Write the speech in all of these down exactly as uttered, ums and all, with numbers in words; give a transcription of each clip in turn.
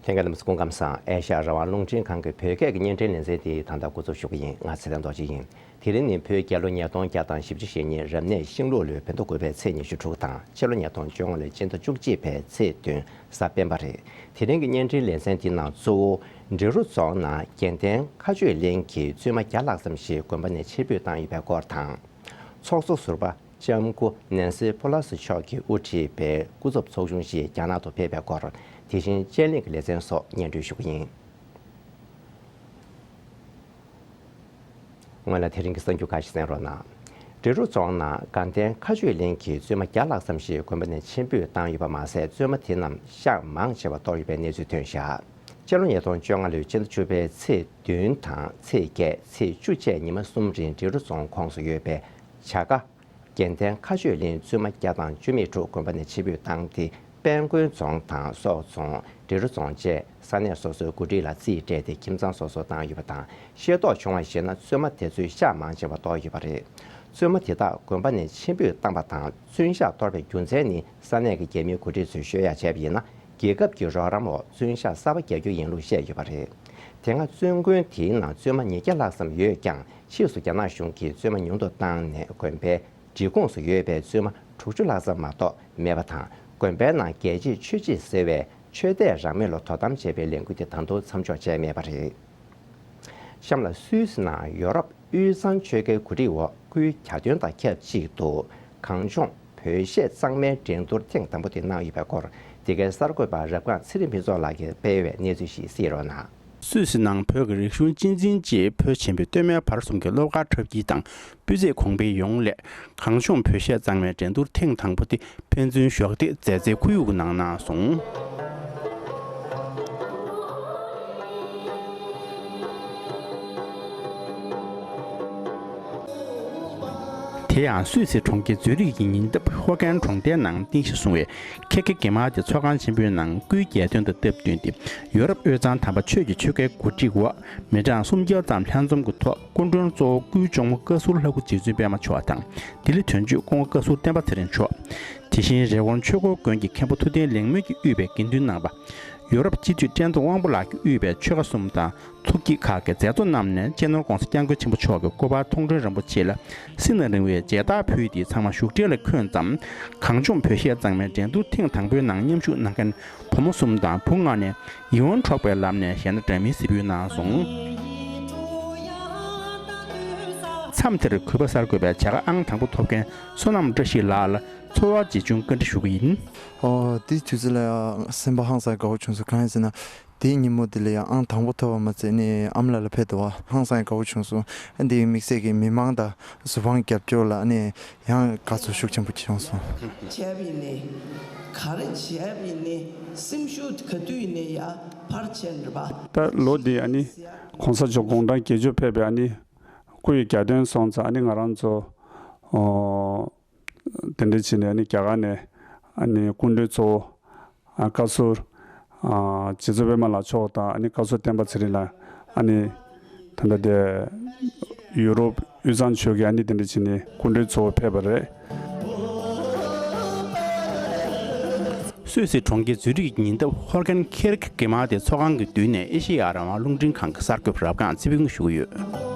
ལྷན་རྒྱས་རྣམ་པ་སྐུ་ཁམས་བཟང་། ཨེ་ཤ་ཡ་རང་དབང་རླུང་འཕྲིན་ཁང་གི་བོད་སྐད་ཀྱི་བརྙན་འཕྲིན་ལེ་ཚན་འདི་ད་ལྟ་འགོ་འཛུགས་ཞུ་གི་ཡིན། ང་ཚེ་བརྟན་རྡོ་རྗེ་ཡིན། དེ་རིང་ནི་བོད་རྒྱལ་ལོ་ཉིས་སྟོང་བརྒྱ་དང་བཞི་བཅུ་ཞེ་གཉིས་རབ་གནས་ཤིང་ལུག་ལོའི་བོད་ཟླ་དགུ་པའི་ཚེས་ཉི་ཤུ་དྲུག་དང་། ཕྱི་ལོ་ཉིས་སྟོང་བཅོ་ལྔ་ལོའི་སྤྱི་ཟླ་བཅུ་གཅིག་པའི་ཚེས་བདུན་གཟའ་སྤེན་པ་རེད། དེ་རིང་གི་བརྙན་འཕྲིན་ལེ་ཚན་འདི་ནང་གཙོ་བོ་འབྲི་རུ་རྫོང་ནང་དགེ་ལྡན་མཁའ་སྤྱོད་གླིང་གི་བཙུན་མ་བརྒྱ་ལྷག་ཙམ་ཞིག་དགོན་པ་ནས་ཕྱིར་འབུད་བཏང་ཡོད་པའི་སྐོར་དང་། ཚོགས་གཙོ་ཟུར་པ་ལྕམ་སྐུ་ནན་སི་ཕོ་ལ་སི་མཆོག་གིས་དབུ་ཁྲིད་པའི་སྐུ་ཚབ་ཚོགས་ཆུང་ཞིག་རྒྱ་ནག་ཏུ་ཕེབས་པའི་སྐོར། དེ་བཞིན་དཔྱད་གླེང་གི་ལེ་ཚན་སོགས་སྙན་སྒྲོན་ཞུ་གི་ཡིན། སྔོན་ལ་དེ་རིང་གི་གསར་འགྱུར་ཁག་ཞིག་གསན་རོགས་གནང་། འབྲི་རུ་རྫོང་ནང་དགའ་ལྡན་མཁའ་སྤྱོད་གླིང་གི་བཙུན་མ་བརྒྱ་ལྷག་ཙམ་ཞིག་དགོན་པ་ནས་ཕྱིར་འབུད་བཏང་ཡོད་པ་མ་ཟད། བཙུན་མ་དེ་རྣམས་ཤག་མང་ཆེ་བ་གཏོར་ཡོད་པའི་གནས་ཚུལ་ཐོན་བཞག། སྤྱི་ལོ་ཉིས་སྟོང་བཅོ་ལྔ་ལོའི་སྤྱི་ཟླ་བཅུ་པའི་ཚེས་བདུན་དང་ཚེས་བརྒྱད། ཚེས་བཅུ་བཅས་ཉི་མ་གསུམ་རིང་འབྲི་རུ་རྫོང་ཁོངས་སུ་ཡོད་པའི་བྱ་དགའ་དགེ་ལྡན་མཁའ་སྤྱོད་གླིང་བཙུན་མ་བརྒྱ་དང་བཅུ་མེད་དྲུག་དགོན་པ་ནས་ཕྱིར་འབུད་བཏང་སྟེ། དཔལ་མགོན་རྫོང་དང་སོག་རྫོང་། འབྲི་རུ་རྫོང་བཅས་ས་གནས་སོ་སོའི་འགོ་ཁྲིད་ལ་རྩིས་སྤྲད་དེ་ཁྱིམ་ཚང་སོ་སོར་བཏང་ཡོད་པ་དང་། ཤེས་རྟོགས་བྱུང་བར་གཞིགས་ན། བཙུན་མ་དེ་ཚོའི་ཤག་མང་ཆེ་བ་གཏོར་ཡོད་པ་རེད། བཙུན་མ་དེ་དག་དགོན་པ་ནས་ཕྱིར་འབུད་བཏང་པ་དང་། བཙུན་ཤག་གཏོར་བའི་རྒྱུ་མཚན་ནི། ས་གནས་ཀྱི་རྒྱ་མིའི་འགོ་ཁྲིད་ཚོས་ཤོད་ཡག་བྱས་པ་ཡིན་ན། རྒྱལ་ཁབ་ཀྱི་རོགས་རམ་འོག་བཙུན་ཤག་གསར་པ་རྒྱག་རྒྱུ་ཡིན་ལུགས་བཤད་ཡོད་པ་རེད། དེ་སྔ་བཙུན་དགོན་དེའི་ནང་བཙུན་མ་ཉིས་བརྒྱ་ལྷག་ཙམ་ཡོད་ཀྱང་། ཕྱིས་སུ་རྒྱ་ནག་གཞུང་གིས་བཙུན་མ་ཉུང་དུ་བཏང་ནས། དགོན་པའི་སྒྲིག་ཁོངས་སུ་ཡོད་པའི་བཙུན་མ་དྲུག་ཅུ་ལྷག་ཙམ་མ་གཏོགས་མེད་པ་དང་། དགོན་པའི་ནང་རྒྱལ་གཅེས་ཆོས་གཅེས་ཟེར་བའི་ཆོས་དད་རང་མོས་ལ་དོ་དམ་བྱེད་པའི་ལས་འགུལ་དེ་ད་དུང་མཚམས་འཇོག་བྱས་མེད་པ་རེད། གཤམ་ལ་སུད་སི་ནང་ཡོ་རོབ་དབུས་གཙང་ཆོལ་ཁའི་གོ་སྒྲིག་འོག་སྐུའི་གྱ་སྟོན་དང་ཆབས་ཅིག་ཏུ་གངས་ལྗོངས་བོད་གཞས་གཙང་མའི་འགྲན་བསྡུར་ཐེངས་དང་པོ་དེ་གནང་ཡོད་པའི་སྐོར། འདི་གའི་གསར་འགོད་པ་རབ་སྒང་ཚེ་རིང་ཕུན་ཚོགས་ལགས་ཀྱིས་སྤེལ་བའི་གནས་ཚུལ་ཞིག་གསན་རོགས་གནང་། སུད་སི་ནང་བོད་ཀྱི་རིག་གཞུང་གཅེས་འཛིན་ཆེད་བོད་ཆེན་པོའི་སྟོད་སྨད་བར་གསུམ་གྱི་སློབ་གར་འཁྲབ་ཁྱིའི་དང་སྤུས་ཚད་གོང་འཕེལ་ཡོང་སླད། གངས་ལྗོངས་བོད་གཞས་གཙང་མའི་འགྲན་བསྡུར་ཐེངས་དང་པོ་དེ་ཕན་ཚུན་གཞོགས་འདེགས་མཛད་སའི་ཁོར་ཡུག་ནང་གནང་སོང་། དེ་ཡང་སུད་སི་གྲོང་ཁྱེར་ཛུ་རིག་གི་ཉེ་འདབས་ཧོ་ཀན་གྲོང་རྡལ་ནང་རྟེན་གཞི་བཟུང་བའི་ཁེ་ཁེ་གེ་མ་དེ་ཚོགས་ཁང་ཆེན་པོའི་ནང་སྐུའི་གྱ་སྟོན་དང་སྟབས་བསྟུན་ཏེ། ཡོ་རོབ་དབུས་གཙང་དམ་པ་ཆོས་ཀྱི་ཆོལ་ཁའི་གོ་སྒྲིག་འོག་མི་གྲངས་སུམ་བརྒྱ་ཙམ་ལྷན་འཛོམས་ཀྱི་ཐོག་སྐུ་མགྲོན་གཙོ་བོ་སྐུའི་གཅུང་མོ་བཀའ་ཟུར་ལྷ་སྐུ་རྗེ་བཙུན་པད་མ་མཆོག་དང་། ལྡི་ལི་དོན་གཅོད་སྐུ་ངོ་བཀའ་ཟུར་བསྟན་པ་ཚེ་རིང་མཆོག། དེ་བཞིན་རི་ཀོན་ཆོས་འཁོར་དགོན་གྱི་མཁན་པོ་ཐུབ་བསྟན་ལེགས་སྨོན་གྱིས་དབུས་པའི་དགེ་འདུན་རྣམ་པ། ཡོ་རོབ་སྤྱི་འཐུས་བཀྲས་མཐོང་དབང་པོ་ལགས་ཀྱིས་དབུས་པའི་ཆོལ་ཁ་གསུམ་དང་ཚོགས་སྐྱིད་ཁག་གི་མཛད་གཙོ་རྣམས་ནས་སྤྱི་ནོར་༸གོང་ས་༸སྐྱབས་མགོན་ཆེན་པོ་མཆོག་གི་སྐུ་པར་མཐོང་གྲོལ་རིན་པོ་ཆེ་ལ་སྲིད་ན་རིང་བའི་མཇལ་དར་ཕུལ་ཏེ། ཚང་མ་བཞུགས་གྲལ་ལ་འཁོད་ཙམ། གངས་ལྗོངས་བོད་གཞས་གཙང་མའི་འགྲན་བསྡུར་ཐེངས་དང་པོའི་ནང་མཉམ་ཞུགས་གནང་མཁན་བུ་མོ་གསུམ་དང་བུ་ལྔ་ནས་ཡིད་དབང་འཕྲོག་པའི་ལམ་ནས་གཞས་སྣ་འདྲ་མིན་གཟིགས་འབུལ་གནང་སོང་། མཚམས་དེར་གུས་པ་གསར་འགོད་པས་བྱ་དགའ་ཨང་དང་པོ་ཐོབ་མཁན་བསོད་ནམས་བཀྲ་ཤིས་ལགས་ལ་འཚོ་བ་ཇི་བྱུང་བཀའ་འདྲི་ཞུ་གི་ཡིན། ཨོ། དེའི་དུས་ཚོད་ལ་སེམས་པ་ཧང་སང་དགའ་བོ་བྱུང་སོང་། གང་ཡིན་ཟེར་ན། དེའི་ཉིན་མོ་དེ་ལ་ཡང་ཨང་དང་པོ་ཐོབ་པ་མ་ཚད་ནི་ཨ་མ་ལགས་ལ་ཕེབས་འདུག་བ། ཧང་སང་དགའ་བོ་བྱུང་སོང་། ཨ་འདིའི་དམིགས་བསལ་གྱི་མི་མང་དང་གཟུ་དཔང་རྒྱབ་སྐྱོར་ལ་ནི་ཡང་དགའ་ཚོར་ཤུགས་ཆེན་པོ་བྱུང་སོང་། བྱས་པ་ཡིན་ནི། ག་རེ་བྱས་པ་ཡིན་ནི། སེམས་ཤུགས་ག་དུས་ཡིན་ནི་ཡ་འཕར་ཆེན་རེད་པ། ད་ལོ་འདི་ཨ་ནི་༸གོང་ས་མཆོག་དགུང་གྲངས་བརྒྱད་ཅུ་ཕེབས་པའི་ཨ་ནི་སྐུ་ཡི་གྱ་སྟོན་སོང་ཙང་ཨ་ནི་ང་རང་ཚོ། ཨོ། དེ་འདྲ་བྱས་ནས་ཨ་ནི་རྒྱ་གར་ནས་ཨ་ནི་སྐུ་མགྲོན་གཙོ་བོ་ཨ་བཀའ་ཟུར་ཨ་རྗེ་བཙུན་པད་མ་ལགས་མཆོག་དང་ཨ་ནི་བཀའ་ཟུར་བསྟན་པ་ཚེ་རིང་ལགས། ཨ་ནི་ད་ལྟ་དེ་ཡུ་རོབ་དབུས་གཙང་ཆོལ་ཁའི་ཨ་ནི་དེ་འདྲ་བྱས་ནས་སྐུ་མགྲོན་གཙོ་བོ་ཕེབས་པ་རེད། སུད་སི་གྲོང་ཁྱེར་ཛུ་རིག་ཉེ་འདབས་ཧོར་ཁན་ཁེར་ཁེ་གེ་མ་དེ་ཚོགས་ཁང་གི་མདུན་ནས་ཨེ་ཤེ་ཡ་རང་དབང་རླུང་འཕྲིན་ཁང་གི་གསར་འགོད་པ་རབ་སྒང་ཚེ་ཕུན་ཞུ་གི་ཡོད།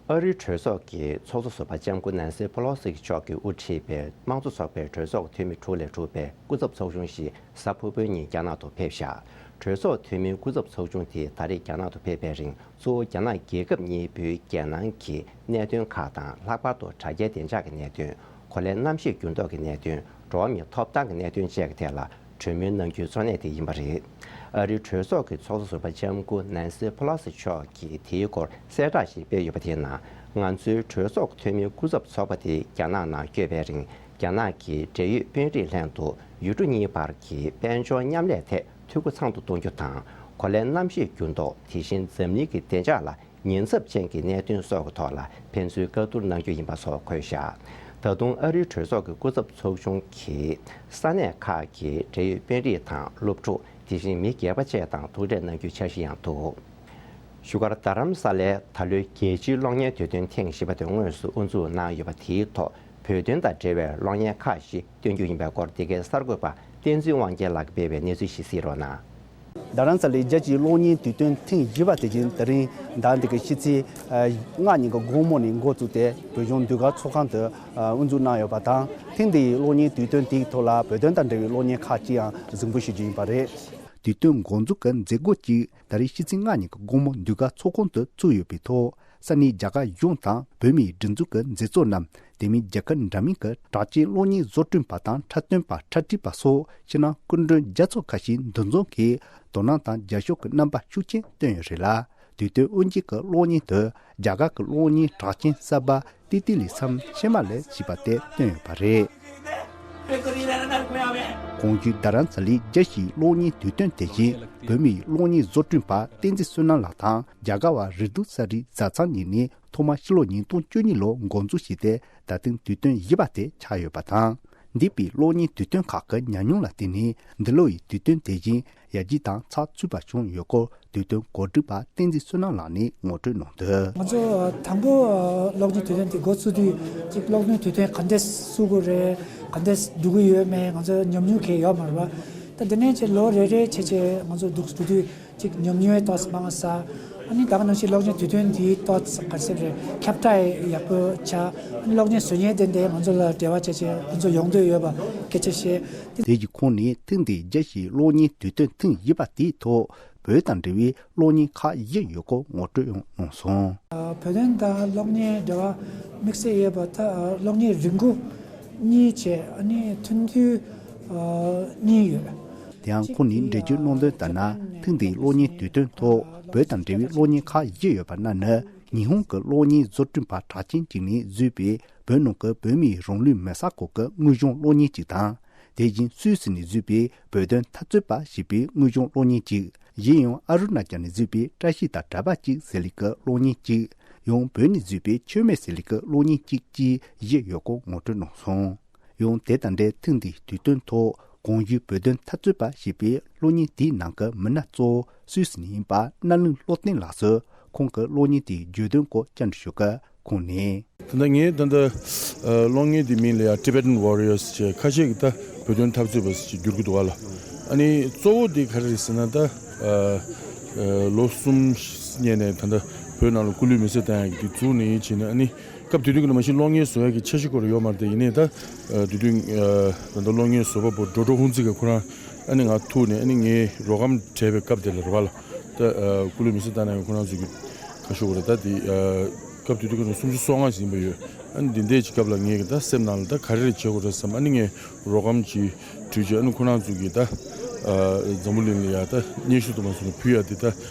ཨ་རིའི་གྲོས་ཚོགས་ཀྱི་ཚོགས་གཙོ་ཟུར་པ་ལྕམ་སྐུ་ནན་སི་ཕོ་ལོ་སི་མཆོག་གིས་དབུ་ཁྲིད་པའི་དམངས་གཙོ་ཚོགས་པའི་གྲོས་ཚོགས་འཐུས་མི་དྲུག་ལས་གྲུབ་པའི་སྐུ་ཚབ་ཚོགས་ཆུང་ཞིག་གཟའ་ཕུར་བུའི་ཉིན་རྒྱ་ནག་ཏུ་ཕེབས་བཞག། གྲོས་ཚོགས་འཐུས་མིའི་སྐུ་ཚབ་ཚོགས་ཆུང་དེ་ད་རེས་རྒྱ་ནག་ཏུ་ཕེབས་པའི་རིང་གཙོ་བོ་རྒྱ་ནག་རྒྱལ་ཁབ་གཉིས་པོའི་རྒྱལ་ནང་གི་གནད་དོན་ཁག་དང་། ལྷག་པར་དུ་དྲ་རྒྱའི་བདེ་འཇགས་ཀྱི་གནད་དོན། གོ་ལའི་གནམ་གཤིས་འགྱུར་ལྡོག་གི་གནད་དོན། འགྲོ་བ་མིའི་ཐོབ་ཐང་གི་གནད་དོན་བཅས་ཀྱི་ཐད་ལ་གྲོས་མོལ་གནང་རྒྱུའི་གཙོ་གནད་དེ་ཡིན་པ་རེད། ཨ་རིའི་གྲོས་ཚོགས་ཀྱི་ཚོགས་གཙོ་ཟུར་པ་ལྕམ་སྐུ་ནན་སི་ཕོ་ལོ་སི་མཆོག་གིས་དེའི་སྐོར་གསལ་བསྒྲགས་ཤིག་སྤེལ་ཡོད་པ་དེའི་ནང་། ང་ཚོའི་གྲོས་ཚོགས་འཐུས་མིའི་སྐུ་ཚབ་ཚོགས་པ་དེ་རྒྱ་ནག་ནང་བསྐྱོད་པའི་རིང་། རྒྱ་ནག་གི་འབྲེལ་ཡོད་དཔོན་རིགས་ལྷན་དུ་ཡུལ་གྲུ་གཉིས་བར་གྱི་དཔལ་འབྱོར་མཉམ་ལས་ཐད་འཐུས་སྒོ་ཚང་དུ་གཏོང་རྒྱུ་དང་། གོ་ལའི་གནམ་གཤིས་འགྱུར་ལྡོག། དེ་བཞིན་འཛམ་གླིང་གི་བདེ་འཇགས་ལ་ཉེན་ཚབས་ཅན་གྱི་གནད་དོན་སོགས་ཀྱི་ཐོག་ལ་ཕན་ཚུན་བཀའ་བསྡུར་གནང་རྒྱུ་ཡིན་པ་སོགས་འཁོད་བཞག། ད་དུང་ཨ་རིའི་གྲོས་ཚོགས་ཀྱི་སྐུ་ཚབ་ཚོགས་ཆུང་གིས་ས་གནས་ཁག་གི་འབྲེལ་ཡོད་དཔོན་རིགས་དང་། སློབ་ཕྲུག། དེ་བཞིན་མི་སྒེར་པ་བཅས་དང་ཐུག་འཕྲད་གནང་རྒྱུའི་འཆར་གཞི་ཡང་འདུག། བཞུགས་སྒར་རྡ་རམ་ས་ལའི་ད་ལོའི་རྒྱལ་སྤྱིའི་གློག་བརྙན་དུས་སྟོན་ཐེངས་བཞི་པ་དེ་དངོས་སུ་དབུ་འཛུགས་གནང་ཡོད་པ་དེའི་ཐོག་ བོད་དོན་དང་འབྲེལ་བའི་གློག་བརྙན་ཁག་ཞིག་སྟོན་རྒྱུ་ཡིན་པའི་སྐོར། འདི་གའི་གསར་འགོད་པ་བསྟན་འཛིན་དབང་རྒྱལ་ལགས་ཀྱིས་སྤེལ་བའི་གནས་ཚུལ་ཞིག་གཟིགས་རོགས་གནང་། རྡ་རམ་ས་ལའི་རྒྱལ་སྤྱིའི་གློག་བརྙན་དུས་སྟོན་ཐེངས་བཞི་པ་དེ་བཞིན་ད་རིང་ཟླ་འདི་གའི་ཕྱི་ཚེས་ལྔ་ཉིན་གྱི་དགོང་མོ་ནས་འགོ་བཙུགས་ཏེ། བོད་ལྗོངས་ཟློས་གར་ཚོགས་ཁང་དུ་དབུ་འཛུགས་གནང་ཡོད་པ་དང་། ཐེངས་འདིའི་གློག་བརྙན་དུས་སྟོན་དེའི་ཐོག་ལ་བོད་དོན་དང་འབྲེལ་བའི་གློག་བརྙན་ཁག་ཅིག་ཡང་གཟིགས་འབུལ་ཞུ་རྒྱུ་ཡིན་པ་རེད། དུས་སྟོན་འགོ་འཛུགས་ཀྱི་མཛད་སྒོ་གཅིག་ད་རེས་ཕྱི་ཚེས་ལྔ་ཉིན་གྱི་དགོང་མོ་ཟློས་གར་ཚོགས་ཁང་དུ་བཙུགས་ཡོད་པའི་ཐོག་ས་གནས་རྒྱ་གར་གཞུང་དང་བོད་མིའི་སྒྲིག་འཛུགས་ཀྱི་མཛད་གཙོ་རྣམས། དེ་མིན་རྒྱལ་ཁབ་འདྲ་མིན་གྱི་གྲགས་ཅན་གློག་བརྙན་བཟོ་སྐྲུན་པ་དང་འཁྲབ་སྟོན་པ། འཁྲབ་ཁྲིད་པ་སོགས་ཕྱི་ནང་སྐུ་མགྲོན་བརྒྱ་ཚོ་ཁ་ཤས་འདུ་འཛོམས་ཀྱིས་དོ་སྣང་དང་རྒྱབ་སྐྱོར་གྱི་རྣམ་པ་ཤུགས་ཆེན་བསྟན་ཡོད་རེད་ལ། དུས་སྟོན་དབུ་འབྱེད་ཀྱི་གློག་བརྙན་དུ་རྒྱ་གར་གྱི་གློག་བརྙན་གྲགས་ཅན་གསར་པ་ཏི་ཏི་ལི་སམ་ཤེ་མ་ལས་ཞེས་པ་དེ་བཏོན་ཡོད་པ་རེད། གོང་ཞུས་རྡ་རམ་ས་ལའི་རྒྱལ་སྤྱིའི་གློག་བརྙན་དུས་སྟོན་དེ་བཞིན་བོད་མིའི་གློག་བརྙན་བཟོ་སྐྲུན་པ་བསྟན་འཛིན་བསོད་ནམས་ལགས་དང་རྒྱ་གར་བ་རི་རྡོ་ས་རི་བཟའ་ཚང་གཉིས་ནས་ཐོག་མར་ཕྱི་ལོ་ཉིས་སྟོང་བཅུ་གཉིས་ལོར་འགོ་འཛུགས་བྱས་ཏེ། ད་ཐེངས་དུས་སྟོན་བཞི་པ་དེ་ཆགས་ཡོད་པ་དང་། འདས་པའི་གློག་བརྙན་དུས་སྟོན་ཁག་གི་ཉམས་མྱོང་ལ་བརྟེན་ནས་འདི་ལོ་ཡི་དུས་སྟོན་དེ་བཞིན་ཡར་རྒྱས་དང་ཚགས་ཚུད་པ་བྱུང་ཡོད་སྐོར། དུས་སྟོན་གོ་སྒྲིག་པ་བསྟན་འཛིན་བསོད་ནམས་ལགས་ནས་ངོ་སྤྲོད་གནང་དོན། ང་ཚོ་དང་པོ་གློག་བརྙན་དུས་སྟོན་དེ་འགོ་བཙུགས་དུས་ཅིག་གློག་བརྙན་དུས་སྟོན་ག་འདྲས་བཙུགས་དགོས་རེད། ག་འདྲས་འགྲོ་གི་ཡོད་མེད་ང་ཚོ་ཉམས་མྱོང་གང་ཡང་ཡོད་མ་རེད་པ། ད་དེ་ནས་ཅིག་ལོ་རེ་རེ་བྱས་བྱས་ང་ཚོ་འདུག་འགྲོ་དུས་ཅིག་ཉམས་མྱོང་ཡང་ཏོག་ཙམ་མང་ས། ཨ་ནི་ད་ག་ནང་བཞིན་གློག་བརྙན་དུས་སྟོན་འདིའི་ཏོག་ཙམ་ག་རེ་ཟེར་རེད། ཁྱབ་བསྒྲགས་ཡག་པོ་བྱ། ཨ་ནི་གློག་བརྙན་བཟོ་མཁན་དེ་འདྲས་ང་ཚོ་ལ་འབྲེལ་བ་བྱས་བྱས་ང་ཚོ་ཡོང་འདོད་ཡོད་པ་སྐད་ཆ་བཤད། དེ་བཞིན་ཁོང་ནས་ཐེངས་འདིའི་རྒྱལ་སྤྱིའི་གློག་བརྙན་དུས་སྟོན་ཐེངས་བཞི་པ་དེའི་ཐོག་བོད་དང་འབྲེལ་བའི་གློག་བརྙན་ཁག་བཞི་ཡོད་སྐོར་ངོ་སྤྲོད་ཡང་གནང་སོང་། བོད་དོན་དང་གློག་བརྙན་འབྲེལ་བ་དམིགས་བསལ་ཡོད་པ་ད་གློག་བརྙན་རིང་པོ་གཉིས་བྱས། ཨ་ནི་ཐུང་ཐུང་གཉིས་ཡོད། དེ་ཡང་ཁོང་ནས་འགྲེལ་བརྗོད་གནང་དོན་ལྟར་ན། ཐེངས་འདིའི་གློག་བརྙན་དུས་སྟོན་ཐོག་བོད་དང་འབྲེལ་བའི་གློག་བརྙན་ཁག་བཞི་ཡོད་པ་རྣམས་ནི་ཉི་ཧོང་གི་གློག་བརྙན་བཟོ་སྐྲུན་པ་གྲགས་ཅན་ཅིག་ནས་བཟོས་པའི་བོད་ནང་གི་བོད་མིའི་རང་ལུས་མེ་སྲེག་སྐོར་གྱི་དངོས་བྱུང་གློག་བརྙན་ཅིག་དང་། དེ་བཞིན་སུད་སི་ནས་བཟོས་པའི་བོད་དོན་འཐབ་རྩོད་པ་ཞེས་པའི་དངོས་བྱུང་གློག་བརྙན་ཅིག་གཞན་ཡང་ཨ་རུ་ན་ཅལ་ནས་བཟོས་པའི་བཀྲ་ཤིས་དང་གྲྭ་པ་གཅིག་ཟེར་ལེ་ཀའི་གློག་བརྙན་གཅིག་ཡང་བོད་ནས་བཟོས་པའི་མཆོད་མེ་ཟེར་ལེ་ཀའི་གློག་བརྙན་གཅིག་བཅས་བཞི་ཡོད་སྐོར་ངོ་སྤྲོད་གནང་སོང་། ཡང་དེ་དང་འབྲེལ་ཐེངས་འདིའི་དུས་སྟོན་ཐོག་གོང་ཞུས་བོད་དོན་འཐབ་རྩོད་པ་ཞེས་པའི་གློག་བརྙན་དེའི་ནང་གི་མི་སྣ་གཙོ་བོ་སུད་སི་ནས་ཡིན་པ་རྣ་ལུང་བློ་བརྟན་ལགས་སུ་ཁོང་གི་གློག་བརྙན་དེའི་བརྗོད་དོན་སྐོར་བཅར་འདྲི་ཞུ་སྐབས་ཁོང་ནས། ད་ལྟ་ངས་ད་ལྟ་གློག་བརྙན་དེའི་མིང་ལ་ཡ་Tibetan Warriors ཅེས་ཁ་ཤས་ཀྱིས་ད་བོད་དོན་འཐབ་རྩོད་པ་ཞེས་བསྒྱུར་གྱི་འདུག་བ་ལ། ཨ་ནི་གཙོ་བོ་དེ་ག་རེ་རེད་ཟེར་ན། ད་ལོ་གསུམ་སྔོན་ནས་ད་ལྟ་བོད་ནང་ལ་སྐུ་ལུས་མེ་སྲེག་བཏང་ཡག་གི་དེ་བཙུགས་ནས་ཡིན་བྱས་ནས། ཨ་ནི་སྐབས་དེ་དུས་ཀྱི་ནང་མ་གཞི་གློག་བརྙན་བཟོ་ཡག་གི་འཆར་གཞི་སྐོར་ཡོད་མ་རེད་དེ། ཡིན་ནའི་ད་དེ་དུས་ད་ལྟ་གློག་བརྙན་བཟོ་བ་པོ་ཌོ་ཌོ་ཧུང་ཙི་གིས་ཁོ་རང་ཨ་ནི་ང་ཐུག་ནས། ཨ་ནི་ངའི་རོགས་རམ་བྱས་པའི་སྐབས་དེ་ལ་རེད་བ་ལ། ད་སྐུ་ལུས་མེ་སྲེག་བཏང་ནས་ཁོ་རང་ཚོ་གི་ཁ་ཤོ་གོ་རེད། ད་དེ་སྐབས་དེ་དུས་ཀྱི་ནང་སུམ་ཅུ་སོ་ལྔ་ཞིག་ཡིན་པ་ཡོད། ཨ་ནི་འདི་འདྲའི་ཅིག་སྐབས་ལ་ངས་ཀྱི་ད་སེམས་ནང་ལ་ད་ག་རེ་རེ་བྱེད་དགོས་རེད་བསམ། ཨ་ནི་ངས་རོགས་རམ་ཅིག་གྲོས་བྱས། ཨ་ནི་ཁོ་རང་ཚོ་གིས་ད་འཛམ་བུ་གླིང་ལ་ཡ་ད་སྙན་ཞུ་དུ་མ་སོང་ནས་ཕུལ་ཡ་དེ། ད་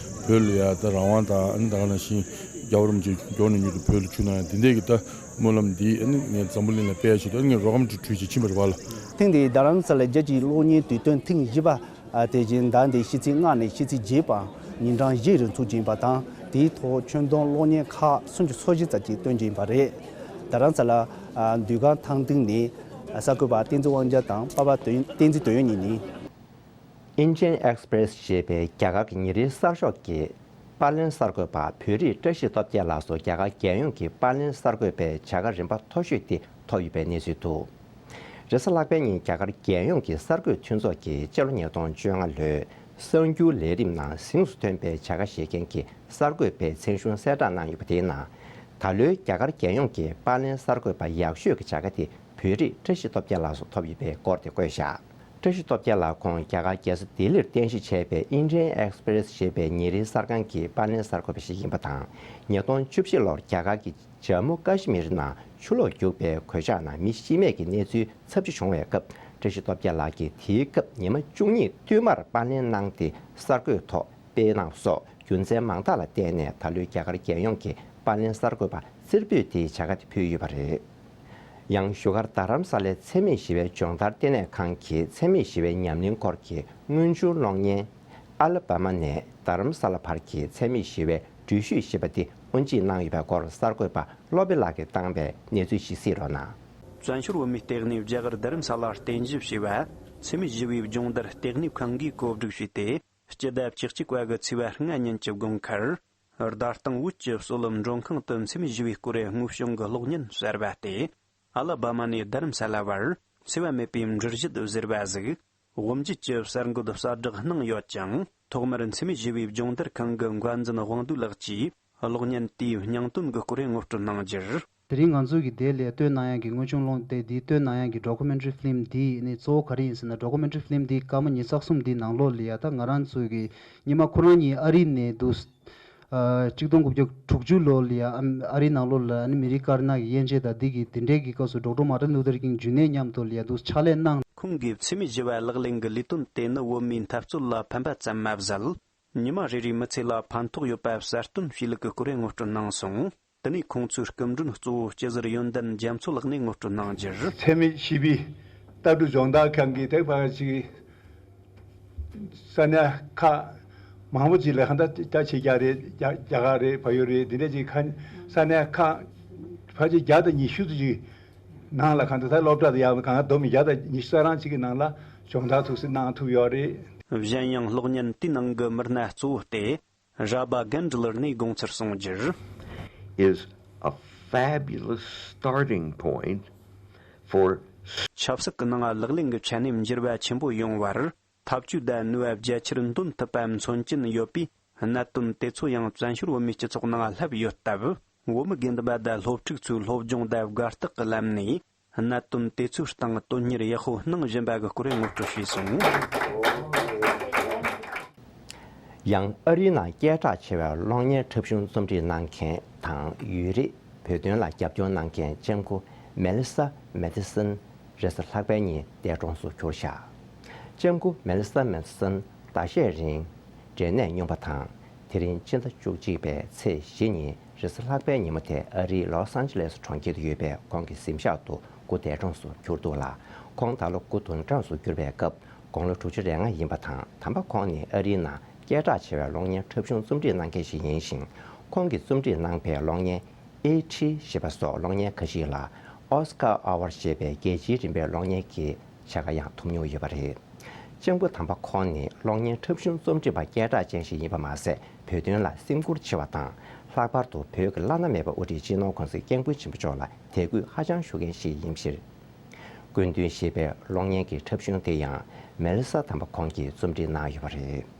བོད་ལ་ཡ་ད་རང་དབང་དང་། ཨ་ནི་ད་ག་ནང་བཞིན་རྒྱལ་བ་རིན་པོ་ཆེ་མགྱོགས་ནས་མྱུར་དུ་བོད་ལ་བཅུག་གནང་ཡ་དེ་འདྲའི་གི་ད་སྨོན་ལམ་འདི་ཨ་ནི་ངས་འཛམ་བུ་གླིང་ལ་སྤེལ་ཡ་ཆེད་དུ། ཨ་ནི་ངས་རོགས་རམ་ཅིག་གྲོས་བྱས་ཕྱིན་པ་རེད་བ་ལ། ཐེངས་འདིའི་རྡ་རམ་ས་ལ་རྒྱལ་སྤྱིའི་གློག་བརྙན་དུས་སྟོན་ཐེངས་བཞི་པ། ཨ། དེ་བཞིན་ཟླ་འདིའི་ཕྱི་ཚེས་ལྔ་ནས་ཕྱི་ཚེས་བརྒྱད་བར་ཉིན་གྲངས་བཞིའི་རིང་ཚུགས་ཀྱི་ཡིན་པ་དང་། དེའི་ཐོག་ཁྱོན་བསྡོམས་གློག་བརྙན་ཁག་སུམ་ཅུ་སོ་བཞི་ཙམ་ཅིག་སྟོན་རྒྱུ་ཡིན་པ་རེད། རྡ་རམ་ས་ལ། ཨ། ཟློས་གར་ཐང་སྟེང་ནས་གསར་འགོད་པ་བསྟན་འཛིན་དབང་རྒྱལ་དང་པ་ཕ་དོན། བསྟན་འཛིན་དོན་ཡོད་གཉིས་ནས། Indian Express ཞེས་པའི་རྒྱ་གར་གྱི་ཉིན་རེའི་གསར་ཤོག་གི་པར་ལེན་གསར་འགོད་པ། བོད་རིགས་བཀྲ་ཤིས་སྟོབས་རྒྱལ་ལགས་སུ་རྒྱ་གར་རྒྱལ་ཡོངས་ཀྱི་པར་ལེན་གསར་འགོད་པའི་བྱ་དགའ་རིམ་པ་མཐོ་ཤོས་དེ་ཐོབ་ཡོད་པའི་གནས་ཚུལ་འདུག་རེས་གཟའ་ལྷག་པའི་ཉིན་རྒྱ་གར་རྒྱལ་ཡོངས་ཀྱི་གསར་འགོད་མཐུན་ཚོགས་ཀྱིས་སྤྱི་ལོ་ཉིས་སྟོང་བཅོ་ལྔ་ལོའི་གསར་འགྱུར་ལས་རིམ་ནང་གཟེངས་སུ་ཐོན་པའི་བྱ་དགའ་བཞེས་མཁན་གྱི་གསར་འགོད་པའི་མཚན་གཞུང་གསལ་བསྒྲགས་གནང་ཡོད་པ་དེའི་ནང་། ད་ལོའི་རྒྱ་གར་རྒྱལ་ཡོངས་ཀྱི་པར་ལེན་གསར་འགོད་པ་ཡག་ཤོས་ཀྱི་བྱ་དགའ་དེ་བོད་རིགས་བཀྲ་ཤིས་སྟོབས་རྒྱལ་ལགས་སུ་ཐོབ་ཡོད་པའི་སྐོར་དེ་བཀོད་བཞག་བཀྲ་ཤིས་སྟོབས་རྒྱལ་ལགས་ཁོང་རྒྱ་གར་རྒྱལ་ས་ལྡི་ལིར་རྟེན་གཞི་བྱས་པའི་Indian Express ཞེས་པའི་ཉིན་རེའི་གསར་ཁང་གི་པར་ལེན་གསར་འགོད་པ་ཞིག་ཡིན་པ་དང་། ཉིས་སྟོང་བཅུ་བཞི་ལོར་རྒྱ་གར་གྱི་ཇམ་མུ་ཀ་ཤི་མིར་ནང་ཆུ་ལོག་རྒྱུག་པའི་གོད་ཆག་ནང་མི་ཤི་རྨས་ཀྱི་གནས་ཚུལ་ཚབས་ཆེ་བྱུང་བའི་སྐབས། བཀྲ་ཤིས་སྟོབས་རྒྱལ་ལགས་ཀྱིས་དེའི་སྐབས་ཉི་མ་བཅུ་གཉིས་བསྟུད་མར་པར་ལེན་གནང་སྟེ། གསར་འགོད་ཐོག་སྤེལ་གནང་སོགས་རྒྱུ་མཚན་མང་དག་ལ་བརྟེན་ནས། ད་ལོའི་རྒྱ་གར་རྒྱལ་ཡོངས་ཀྱི་པར་ལེན་གསར་འགོད་པ་རྩེར་ཕུད་དེའི་བྱ་དགའ་དེ་ཕུལ་ཡོད་པ་རེད། ཡང་བཞུགས་སྒར་རྡ་རམ་ས་ལའི་འཚེ་མེད་ཞི་བའི་སྦྱོང་བརྡར་ལྟེ་གནས་ཁང་གི་འཚེ་མེད་ཞི་བའི་ཉམས་ལེན་སྐོར་གྱི་དངོས་བྱུང་གློག་བརྙན། ཨ་ལ་བ་མ་ནས་རྡ་རམ་ས་ལ་བར་གྱི་འཚེ་མེད་ཞི་བའི་འགྲུལ་བཞུད་ཞེས་པ་དེ་དབུ་འབྱེད་གནང་ཡོད་པའི་སྐོར། གསར་འགོད་པ་བློ་བྷེ་ལགས་ཀྱིས་བཏང་བའི་གནས་ཚུལ་ཞིག་གཟིགས་རོགས་གནང་། བཙན་བྱོལ་བོད་མིའི་ལྟེ་གནས་རྒྱ་གར་རྡ་རམ་ས་ལར་རྟེན་གཞི་བྱས་པ་འཚེ་མེད་ཞི་བའི་སྦྱོང་བརྡར་ལྟེ་གནས་ཁང་གིས་གོ་སྒྲིག་བྱས་ཏེ། སྤྱི་ཟླ་བཅུ་གཅིག་པ་གི་ཚེས་པ་ལྔ་ཉིན་གྱི་དགོང་ཁར། རྡ་སྟེང་བོད་ཀྱི་བསོད་ནམས་མགྲོན་ཁང་དུ་འཚེ་མེད་ཞི་བའི་སྐོར་དངོས་བྱུང་གི་གློག་བརྙན་གསར་པ་སྟེ། ཨ་ལ་བྷ་མ་ནས་རྡ་རམ་ས་ལ་བར་འཚེ་བ་མེད་པའི་འགྲུལ་བཞུད་ཟེར་བ་ཟིག་དབུ་འབྱེད་ཀྱི་གསར་འགོད་གསལ་བསྒྲགས་གནང་ཡོད་ཅིང་། ཐོག་མར་འཚེ་མེད་ཞི་བའི་སྦྱོང་བརྡར་ཁང་གི་འགོ་འཛིན་དབང་འདུས་ལགས་ཀྱིས་གློག་བརྙན་དེའི་སྙིང་དོན་གྱི་སྐོར་ངོ་སྤྲོད་གནང་རྒྱུར། དེ་རིང་ང་ཚོ་གིས་དེ་ལ་སྟོན་གནང་ཡག་གི་དངོས་བྱུང་ཀློག་དེབ་འདི་སྟོན་གནང་ཡག་གི་ཌོ་ཀུ་མེན་ཊ་རི་ཕི་ལིམ་འདི་ནི་གཙོ་བོ་ག་རེ་ཡིན་ཟེར་ན། ཌོ་ཀུ་མེན་ཊ་རི་ཕི་ལིམ་འདི་སྐར་མ་ཉི་ཤུ་རྩ་གསུམ་འདི་ནང་ལོགས་ལ་ཡ། ད་ང་རང་ཚོ་གི་སྔོན་མ་ཁོ་རང་གཉིས་ཨ་རི་ནས་འདུག་ཨ། གཅིག་སྟོང་དགུ་བརྒྱ་དྲུག་ཅུ་ལོ་ལ་ཡ་ཨ་རི་ནང་ལོགས་ལ་ཨ་ནི་མི་རི་ཀར་ནག་གི་དབྱེ་འབྱེད་དང་འདི་གི་དེ་འདྲའི་གི་སྐབས་སུ་ཌོག་ཊར་མར་ཊིན་ལུ་ཐར་ཀིང་ཇུ་ནེར་མཉམ་དུ་ལ་ཡ་འདུག་ཕྱག་ལས་གནང་། ཁོང་གིས་འཚེ་མེད་ཞི་བ་ལག་ལེན་གྱི་ལས་དོན་དེ་ནི་བོད་མིའི་འཐབ་རྩོད་ལ་ཕན་པ་ཙམ་མ་ཟད། ཉི་མ་རེ་རེའི་མི་ཚེ་ལ་ཕན་ཐོགས་ཡོད་པ་གསལ་སྟོན་བྱས་ལུགས་ཀྱི་སྐོར་ངོ་སྤྲོད་གནང་སོང་། དེ་ནས་ཁོང་ཚོའི་སྐུ་མགྲོན་གཙོ་བོ་སྐྱིད་ཟེར་ཡོན་ཏན་རྒྱ་མཚོ་ལགས་ནས་ངོ་སྤྲོད་གནང་རྒྱུར། འཚེ་མེད་ཞི་བའི་ལྟ་གྲུབ་སྦྱོང་བརྡར་ཁང་གིས་ཐེག་པ་ཅིག་ས་གནས་ཁག་མང་པོ་ཅིག་ལ་ཧན་ད་ལྟ་ཕྱི་རྒྱལ་རེད། རྒྱ་རྒྱ་གར་རེད། བལ་ཡུལ་རེད། འདི་འདྲ་ཅིག་ཁ་ས་གནས་ཁག་ཕལ་ཆེར་བརྒྱ་དང་ཉི་ཤུ་ཙམ་ཅིག་ནང་ལ་གང་ལྟར་ད་སློབ་གྲྭ་དུ་ཡག་གང་ག་སྡོམ་བརྒྱ་དང་ཉི་ཤུ་རྩ་གྲངས་ཅིག་གི་ནང་ལ་སྦྱོང་བརྡར་ཐུགས་སུ་གནང་ཐུབ་ཡོད་རེད། གཞན་ཡང་གློག་བརྙན་དེའི་ནང་གི་མི་སྣ་གཙོ་བོ་སྟེ། ར་བ་གན་ཌི་ལར་ནས་དགོངས་ཚུལ་གསུངས་རྒྱུར། Is a fabulous starting point for ཆབ་སྲིད་ཀྱི་ནང་ལག་ལེན་གྱི་ཆ་ནས་འགྱུར་བ་ཆེན་པོ་ཡོང་བར། ཐབས་ཇུས་དང་ནུས་པ་རྒྱ་ཆེར་འདོན་ཐུབ་པ་མཚོན་གྱིན་ཡོད་པས། གནད་དོན་དེ་ཚོ་ཡང་བཙན་བྱོལ་བོད་མིའི་སྤྱི་ཚོགས་ནང་སླེབས་ཡོད་སྟབས། བོད་མི་དགེ་འདུན་པ་དང་སློབ་ཕྲུག་ཚོས་སློབ་སྦྱོང་དང་དགའ་རྟགས་ཀྱི་ལམ་ནས་གནད་དོན་དེ་ཚོའི་སྟེང་དོན་གཉེར་ཡག་པོ་གནང་བཞིན་པ་གི་སྐོར་ངོ་སྤྲོད་ཞུས་སོང་། ཡང་ཨ་རིའི་ནང་སྐད་གྲགས་ཆེ་བའི་གློག་བརྙན་འཁྲབ་གཞུང་རྩོམ་སྒྲིག་གནང་མཁན་དང་ཡུན་རིང་བོད་དོན་ལ་རྒྱབ་སྐྱོར་གནང་མཁན་ལྕམ་སྐུ་མེ་ལི་ས་མེ་ཐི་སན་རེས་གཟའ་ལྷག་པའི་ཉིན་འདས་གྲོངས་སུ་གྱུར་བཞག་ལྕམ་སྐུ་མེ་ལི་ས་མེ་ཐི་སན་ཟླ་ཤས་རིང་འབྲས་ནད་སྨྱོས་པ་དང་། དེ་རིང་ཕྱི་ཟླ་བཅུ་གཅིག་པའི་ཚེས་བཞི་ཉིན་རེས་གཟའ་ལྷག་པའི་ཉིན་མོ་དེ་ཨ་རིའི་ལོས་ཨན་ཇི་ལེས་གྲོང་ཁྱེར་དུ་ཡོད་པའི་ཁོང་གི་གཟིམ་ཤག་ཏུ་སྐུ་འདས་གྲོངས་སུ་གྱུར་འདུག་ལ། ཁོང་ད་ལོ་སྐུ་དུང་ཀྲག་སུ་གྱུར་པའི་སྐབས་དགུང་ལོ་དྲུག་ཅུ་རེ་ལྔ་ཡིན་པ་དང་། དམ་པ་ཁོང་ནི་ཨ་རིའི་ནང་སྐད་གྲགས་ཆེ་བའི་གློག་བརྙན་འཁྲབ་གཞུང་རྩོམ་སྒྲིག་གནང་མཁན་ཞིག་ཡིན་ཞིང་། ཁོང་གིས་རྩོམ་སྒྲིག་གནང་པའི་གློག་བརྙན་ཨེ་ཊི་ཞེས་པ་སོགས་གློག་བརྙན་ཁ་ཤས་ལ་ཨོ་སི་ཀར་ཨེ་ཝརཌ་ཞེས་པའི་རྒྱལ་སྤྱིའི་རིམ་པའི་གློག་བརྙན་གྱི་བྱ་དགའ་ཡང་ཐོབ་མྱོང་ཡོད་པ་རེད། ལྕམ་སྐུ་དམ་པ་ཁོང་ནི་གློག་བརྙན་འཁྲབ་གཞུང་རྩོམ་སྒྲིག་པ་སྐད་གྲགས་ཅན་ཞིག་ཡིན་པ་མ་ཟད། བོད་དོན་ལ་སེམས་ཁུར་ཆེ་བ་དང་། ལྷག་པར་དུ་བོད་ཀྱི་བླ་ན་མེད་པའི་དབུ་ཁྲིད་སྤྱི་ནོར་༸གོང་ས་༸སྐྱབས་མགོན་ཆེན་པོ་མཆོག་ལ་དད་གུས་ཧ་ཅང་ཞུ་མཁན་ཞིག་ཡིན་ཕྱིར། སྐུ་མདུན་ཞེས་པའི་གློག་བརྙན་གྱི་འཁྲབ་གཞུང་དེ་ཡང་མེ་ལི་ས་དམ་པ་ཁོང་གིས་རྩོམ་སྒྲིག་གནང་ཡོད་པ་རེད།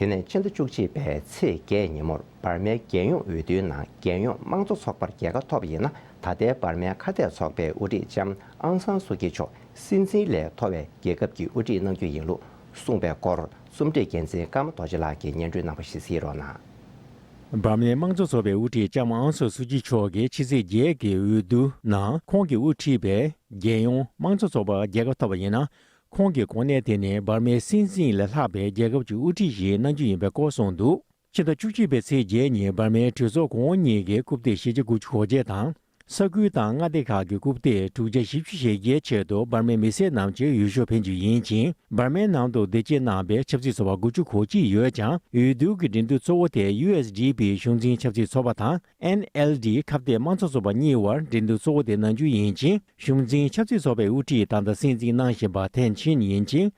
དེ་ནས་ཕྱི་ཟླ་བཅུ་གཅིག་པའི་ཚེས་བརྒྱད་ཉིན་མོར་འབར་མའི་རྒྱལ་ཡོངས་འོས་བསྡུའི་ནང་རྒྱལ་ཡོངས་དམངས་གཙོ་ཚོགས་པར་རྒྱལ་ཁ་ཐོབ་པ་ཡིན་ན། ད་ལྟའི་འབར་མའི་ཁ་གཏད་ཚོགས་པའི་དབུ་ཁྲིད་ལྕམ་ཨང་སང་སུའུ་ཀྱི་མཆོག་སྲིད་འཛིན་ལས་མཐོ་བའི་རྒྱལ་ཁབ་ཀྱི་དབུ་ཁྲིད་གནང་རྒྱུ་ཡིན་ལུགས་གསུངས་པའི་སྐོར། རྩོམ་སྒྲིག་འགན་འཛིན་ཀརྨ་རྡོ་རྗེ་ལགས་ཀྱིས་སྙན་སྒྲོན་གནང་བ་ཞིག་གཟིགས་རོགས་གནང་། འབར་མའི་དམངས་གཙོ་ཚོགས་པའི་དབུ་ཁྲིད་ལྕམ་ཨང་སང་སུའུ་ཅི་མཆོག་གིས་ཕྱི་ཚེས་བརྒྱད་ཀྱི་འོས་བསྡུ་ནང་ཁོང་གིས་དབུ་ཁྲིད་པའི་རྒྱལ་ཡོངས་དམངས་གཙོ་ཚོགས་པར་རྒྱལ་ཁ་ཐོབ་པ་ཡིན་ན། ཁོང་གི་གོ་གནས་དེ་ནི་འབར་མའི་སྲིད་འཛིན་ལས་ལྷག་པའི་རྒྱལ་ཁབ་ཀྱི་དབུ་ཁྲིད་ཞིག་གནང་རྒྱུ་ཡིན་པའི་སྐོར་གསུངས་འདུག་ཕྱི་ཟླ་བཅུ་གཅིག་པའི་ཚེས་བརྒྱད་ཉིན་འབར་མའི་གྲོས་ཚོགས་གོང་འོག་གཉིས་ཀྱི་རྐུབ་སྟེགས་ཞེ་ཆ་དགུ་བཅུ་གོ་བརྒྱད་དང་། ས་ཁུལ་དང་མངའ་སྡེ་ཁག་གི་རྐུབ་སྟེགས་དྲུག་བརྒྱ་བཞི་བཅུ་ཞེ་བརྒྱད་ཆེད་དུ་འབར་མའི་མི་སེར་རྣམས་ཀྱིས་འོས་ཤོག་འཕེན་རྒྱུ་ཡིན་ཅིང་། འབར་མའི་ནང་དུ་བདེ་སྐྱིད་གནང་བའི་ཆབ་སྲིད་ཚོགས་པ་དགུ་བཅུ་གོ་གཅིག་ཡོད་ཀྱང་། འོས་བསྡུ་གྱི་འགྲན་བསྡུར་གཙོ་བོ་དེ་ཡུ་ཨེས་ཌི་པི་གཞུང་འཛིན་ཆབ་སྲིད་ཚོགས་པ་དང་། ཨེན་ཨེལ་ཌི་ཁ་གཏད་དམངས་གཙོ་ཚོགས་པ་གཉིས་བར་འགྲན་བསྡུར་གཙོ་བོ་དེ་གནང་རྒྱུ་ཡིན་ཅིང་། གཞུང་འཛིན་ཆབ་སྲིད་ཚོགས་པའི་དབུ་ཁྲིད་ད་ལྟ་སྲིད་འཛིན་གནང་བཞིན་པ་ཐེན་ཆིན་ཡིན་ཅིང་།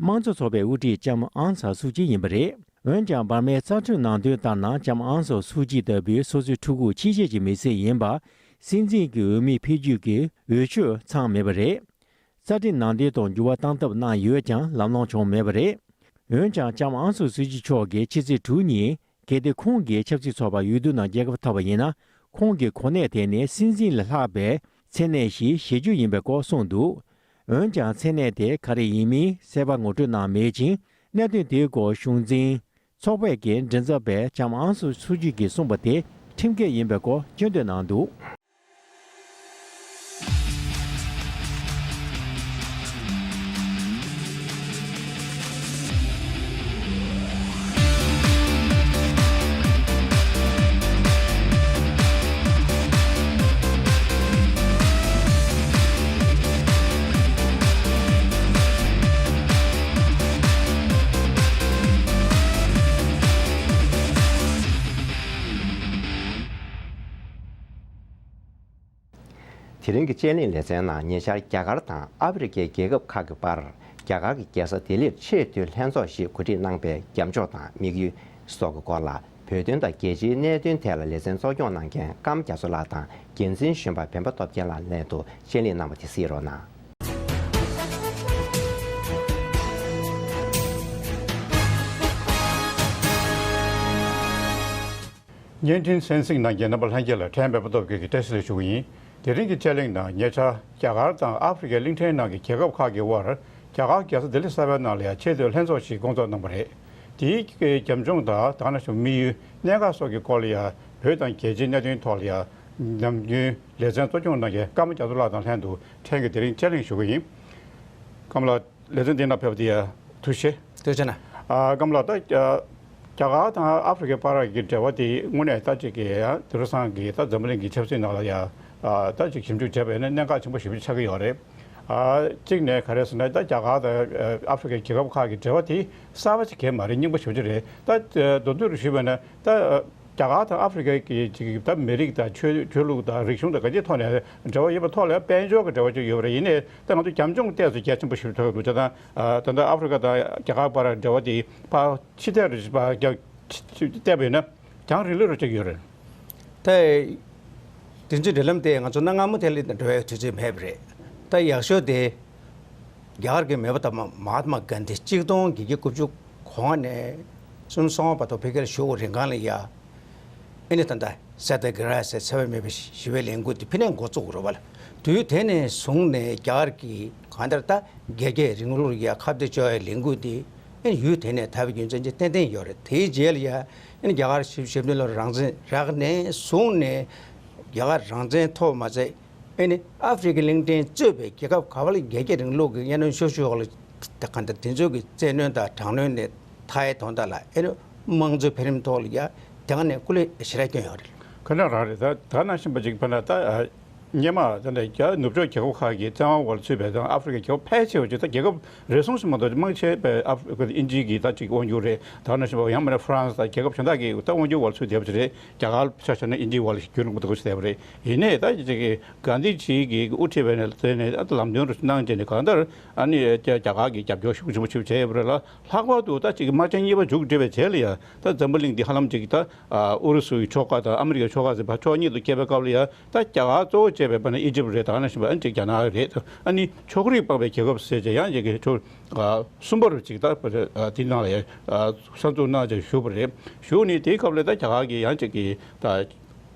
དམངས་གཙོ་ཚོགས་པའི་དབུ་ཁྲིད་ལྕམ་ཨང་སང་སུའུ་ཅི་ཡིན་པ་རེད། འོན་ཀྱང་འབར་མའི་རྩ་ཁྲིམས་ནང་དོན་ལྟར་ན། ལྕམ་ཨང་སང་སུའུ་ཅི་ལྟ་བུའི་སོ་སོའི་ཕྲུ་གུ་ཕྱི་རྒྱལ་གྱི་མི་སེར་ཡིན་པ། སྲིད་འཛིན་གྱི་འོས་མི་ཕེབས་རྒྱུ་གི་འོས་ཆོས་ཚང་མེད་པ་རེད། རྩ་ཁྲིམས་ནང་དོན་ཐོག་འགྱུར་བ་བཏང་ཐབས་གནང་ཡོད་ཀྱང་ལམ་ལྷོང་བྱུང་མེད་པ་རེད། འོན་ཀྱང་ལྕམ་ཨང་སང་སུའུ་ཅི་མཆོག་གིས་ཕྱི་ཚེས་དྲུག་ཉིན། གལ་ཏེ་ཁོང་གིས་ཆབ་སྲིད་ཚོགས་པ་འོས་བསྡུ་ནང་རྒྱལ་ཁ་ཐོབ་པ་ཡིན་ན། ཁོང་གི་གོ་གནས་དེ་ནི་སྲིད་འཛིན་ལས་ལྷག་པའི་མཚན་གནས་ཤིག་བཞེས་རྒྱུ་ཡིན་པའི་སྐོར་གསུངས་འདུག་འོན་ཀྱང་མཚན་གནས་དེ་ག་རེ་ཡིན་མིན་གསལ་པོ་ངོ་སྤྲོད་གནང་མེད་ཅིང་། གནད་དོན་དེའི་སྐོར་གཞུང་འཛིན་ཚོགས་པའི་མགྲིན་ཚབ་པས་ལྕམ་ཨང་སང་སུའུ་ཅི་གིས་གསུངས་པ་དེ་ཁྲིམས་འགལ་ཡིན་པའི་སྐོར་སྐྱོན་བརྗོད་གནང་འདུག་དེ་རིང་གི་དཔྱད་གླེང་ལེ་ཚན་ནང་ཉེ་ཆར་རྒྱ་གར་དང་ཨ་ཧྥེ་རི་ཁའི་རྒྱལ་ཁབ་ཁག་གི་བར་རྒྱ་གར་གྱི་རྒྱལ་ས་ལྡི་ལིར་ཆེས་མཐོའི་ལྷན་ཚོགས་ཤིག་གོ་སྒྲིག་གནང་པའི་རྒྱབ་ཕྱོགས་དང་དམིགས་ཡུལ་སོགས་ཀྱི་སྐོར་ལ་ བོད་དོན་དང་རྒྱལ་སྤྱིའི་གནད་དོན་ཐད་ལ་ལེ་ཚན་གཙོ་སྐྱོང་གནང་མཁན་ཀརྨ་རྒྱ་མཚོ་ལགས་དང་འགན་འཛིན་གཞོན་པ་བེམ་པ་སྟོབས་རྒྱལ་ལགས་ལྷན་དུ་བཅར་ལེན་གནང་བ་དེ་གཟིགས་རོགས་གནང་། བརྙན་འཕྲིན་གསན་གཟིགས་གནང་མཁན་རྣམ་པ་ལྷན་རྒྱས་ལ་ཕྲན་བེམ་པ་སྟོབས་རྒྱལ་གྱིས་བཀྲ་ཤིས་བདེ་ལེགས་ཞུ་གི་ཡིན། དེ་རིང་གི་དཔྱད་གླེང་ནང་ཉེ་ཆར་རྒྱ་གར་དང་ཨ་ཧྥེ་རི་ཁའི་གླིང་ཕྲན་ནང་གི་རྒྱལ་ཁབ་ཁག་གི་དབར་རྒྱ་གར་རྒྱལ་ས་ལྡི་ལི་གསར་པའི་ནང་ལ་ཡང་ཆེས་མཐོའི་ལྷན་ཚོགས་ཤིག་བསྐོང་ཚོགས་གནང་བ་རེད། དེའི་རྒྱབ་ལྗོངས་དང་ད་ག་ནང་བཞིན་དམིགས་ཡུལ་གནད་འགག་སོགས་ཀྱི་སྐོར་ལ་ཡང་བོད་དང་རྒྱལ་སྤྱིའི་གནད་དོན་ཐོག་ལ་ཡང་ནམ་རྒྱུན་ལེ་ཚན་གཙོ་སྐྱོང་གནང་མཁན་ཀརྨ་རྒྱ་མཚོ་ལགས་དང་ལྷན་དུ་ཕྲན་གྱིས་དེ་རིང་དཔྱད་གླེང་ཞུ་གི་ཡིན། ཀརྨ་ལགས། ལེ་ཚན་འདི་ནང་ཕེབས་པ་དེ་ཡང་ཐུགས་རྗེ་ཆེ། ཐུགས་རྗེ་ཆེ་གནང་། ཨ་སྐམ་ལགས། ད་ཨ་རྒྱ་གར་དང་ཨ་ཧྥེ་རི་ཁའི་བར་གྱི་འབྲེལ་བ་དེ་དངོས་གནས་ད་ཅིག་གི་ཡང་དེང་སང་གི་ད་འཛམ་བུ་གླིང་གི་ཆབ་སྲིད་ནང་ལ་ཡང་ཨ་ད་ཅིག་ཞིབ་འཇུག་བྱས་པ་ཡིན་ན་གནད་འགག་ཆེན་པོ་ཞེ་པོ་ཅིག་ཆགས་ཀྱི་ཡོད་རེད། ཨ་གཅིག་ནས་ག་རེ་ཟེར་ན། ད་རྒྱ་གར་དང་ཨ་ཧྥེ་རི་ཁའི་རྒྱལ་ཁབ་ཁག་གི་འབྲེལ་བ་དེ་གསར་པ་ཅིག་གང་ཡང་མ་རེད། རྙིང་པ་ཞེ་པོ་ཅིག་རེད། ད་མདོར་བསྡུས་རུ་ཞུས་པ་ཡིན་ན་ད། རྒྱ་གར་དང་ཨ་ཧྥེ་རི་ཁའི་གི་ཅིག་ད་མི་རིགས་དང་ཆོས་ཆོས་ལུགས་དང་རིག་གཞུང་དང་ག་ཅིའི་ཐོག་ནས་འབྲེལ་བ་ཡོད་པའི་ཐོག་ལ་དཔལ་འབྱོར་གྱི་འབྲེལ་བ་ཅིག་ཡོད་པ་རེད། ཡིན་ནའི་ད་ང་ཚོ་རྒྱབ་ལྗོངས་ཏོག་ཙམ་གལ་ཆེན་པོ་ཞིག་ཐོག་འདུག་བྱས་ཙང་། ད་ལྟ་ཨ་ཧྥེ་རི་ཁ་དང་རྒྱ་གར་བར་འབྲེལ་བ་དེ་ཕར་ཕྱི་ཐད་རུ་ཕར་རྒྱབ་བལྟས་པ་ཡིན་ན་རྒྱང་རིང་ལོས་རུ་ཅིག་ཡོད་རེད། ད་དེ་ཚོའི་འབྲེལ་ལམ་དེ་ང་ཚོ་གནའ་སྔ་མོ་དེ་ལས་འགྲོ་བའི་དུས་ཚོད་མེད་པ་རེད། ད་ཡག་ཤོས་དེ། རྒྱ་གར་གྱི་མེས་པོ་དམ་པ་མ་ཧཱ་ཏ་མ་གྷན་དྷི་གཅིག་སྟོང་བརྒྱད་བརྒྱ་དགུ་བཅུ་གོ་ལྔ་ནས་གསུམ་སོང་བར་དུ་ཕ་གིར་བཞུགས་པའི་རིང་གང་ལ་ཡ། ཨེ་ནི་ད་ལྟ་སེ་ཏ་གྷི་ར་ཟེར་འཚེ་བ་མེད་པའི་ཞི་བའི་ལས་འགུལ་དེ་ཕི་ནས་འགོ་བཙུགས་རེད་པ། དུས་དེ་ནས་བཟུང་ནས་རྒྱ་གར་གྱི་གང་ལྟར་ད་རྒྱལ་རྒྱལ་རིང་ལུགས་ལ་ཡ་ཁ་གཏད་གཅོག་ཡའི་ལས་འགུལ་དེ་ཨེ་ནི་ཡུལ་དེ་ནས་དར་བའི་རྒྱུ་མཚན་ཅིག་ཏན་ཏན་ཡོད་རེད། དེའི་རྗེས་ལ་ཡ་ཨེ་ནི་རྒྱ་གར་ཞེ་ལྔ་ལོར་རང་བཙན་རག་ནས་བཟུང་ནས་རྒྱ་གར་རང་བཙན་ཐོབ་མ་ཚད། ཨེ་ནི་ཨ་ཧྥེ་རི་ཁའི་གླིང་ཕྲན་གཙོས་པའི་རྒྱལ་ཁབ་ག་བ་ལ་རྒྱལ་རྒྱལ་རིང་ལུགས་ཀྱི་གཉའ་གནོན་ཤུགས་ཆེ་ཡོད་ལ་ད་ག་འདྲ་དེ་ཚོའི་གི་བཙན་གནོན་དང་དྲག་གནོན་ནས་མཐའ་ཡས་དོན་དག་ལ་ཨེ་ནི་དམངས་གཙོའི་འཕེལ་རིམ་ཐོག་ལ་ཡ་དེ་སྒང་ནས་སྐུ་ལས་ཞེ་དྲག་བསྐྱོན་ཡོད་རེད། ཁ་ན་རང་རེད། ད་ད་ནང་བཞིན་པ་ཅིག་ཕ་ན་ད་སྔོན་མ་ད་ནས་རྒྱ་ནུབ་ཕྱོགས་རྒྱལ་ཁབ་ཁག་གི་བཙན་དབང་འོག་ལ་ཚུད་པའི་དང་ཨ་ཧྥེ་རི་ཁའི་རྒྱལ་ཁབ་ཕལ་ཆེ་བ་ཅིག་ད་རྒྱལ་ཁབ་རེ་ཟུང་ཞིག་མ་གཏོགས་མང་ཆེ་བའི་ཨ་ཧྥེ་རི་ཁ་དབྱིན་ཇི་གི་ད་ཅིག་དབང་སྒྱུར་རེད། ད་ནང་བཞིན་པ་ཡང་མིན་ན་ཧྥ་རན་སི་ད་རྒྱལ་ཁབ་གཞན་དག་གི་ད་དབང་སྒྱུར་འོག་ལ་ཚུད་བསྡད་པ་ཅིག་རེད། རྒྱ་གར་ཆ་བཞག་ན་དབྱིན་ཇིའི་འོག་ལ་རྒྱུན་རིང་པོ་ད་ག་ཞིག་བསྡད་པ་རེད། ཡིན་ནའི་ད་ཅིག་གི་གྷན་དྷི་ཇི་གིས་དབུ་ཁྲིད་པའི་ནས་དེ་ནས་ཨ་ད་ལམ་སྟོན་རུ་གནང་བྱས་ནས་གང་ལྟར་ཨ་ནི་རྒྱ་རྒྱ་གར་གྱི་རྒྱབ་སྐྱོར་ཤུགས་ཆེན་པོ་ཞིག་བྱས་ཡོད་པ་རེད་ལ། ལྷག་པར་དུ་ད་ཅིག་དམག་ཆེན་གཉིས་པ་མཇུག་སྒྲིལ་བའི་རྗེས་ལ་ཡང་ད་འཛམ་བུ་གླིང་འདི་ཧ་ལམ་ཅིག་ད་ཨུ་རུ་སུའི་ཕྱོགས་ཁག་དང་ཨ་མི་རི་ཀའི་ཕྱོགས་ཁག་ཟེར་བ་ཕྱོགས་གཉིས་སུ་གྱེས་པའི་སྐབས་ལ་ཡང་ད་རྒྱ་གར་གཙོ་བོ་བྱས་པའི་པ་ནི་ཨི་ཇིབ་རེད། ད་ནང་བཞིན་པ་ཨ་ནི་ཅིག་རྒྱ་ནག་རེད། ཨ་ནི་ཕྱོགས་རིས་སྤངས་པའི་རྒྱལ་ཁབ་ཟེར་བྱས་ཡང་ཅིག་གི་ཕྱོགས་གསུམ་པ་རུ་ཅིག་ད་དེ་ནང་ལ་ཡང་གསར་འཛུགས་གནང་བྱས་བཞུགས་པ་རེད། བཞུགས་ནས་དེའི་སྐབས་ལ་ད་རྒྱ་གར་གྱི་ཡང་ཅིག་གི་ད།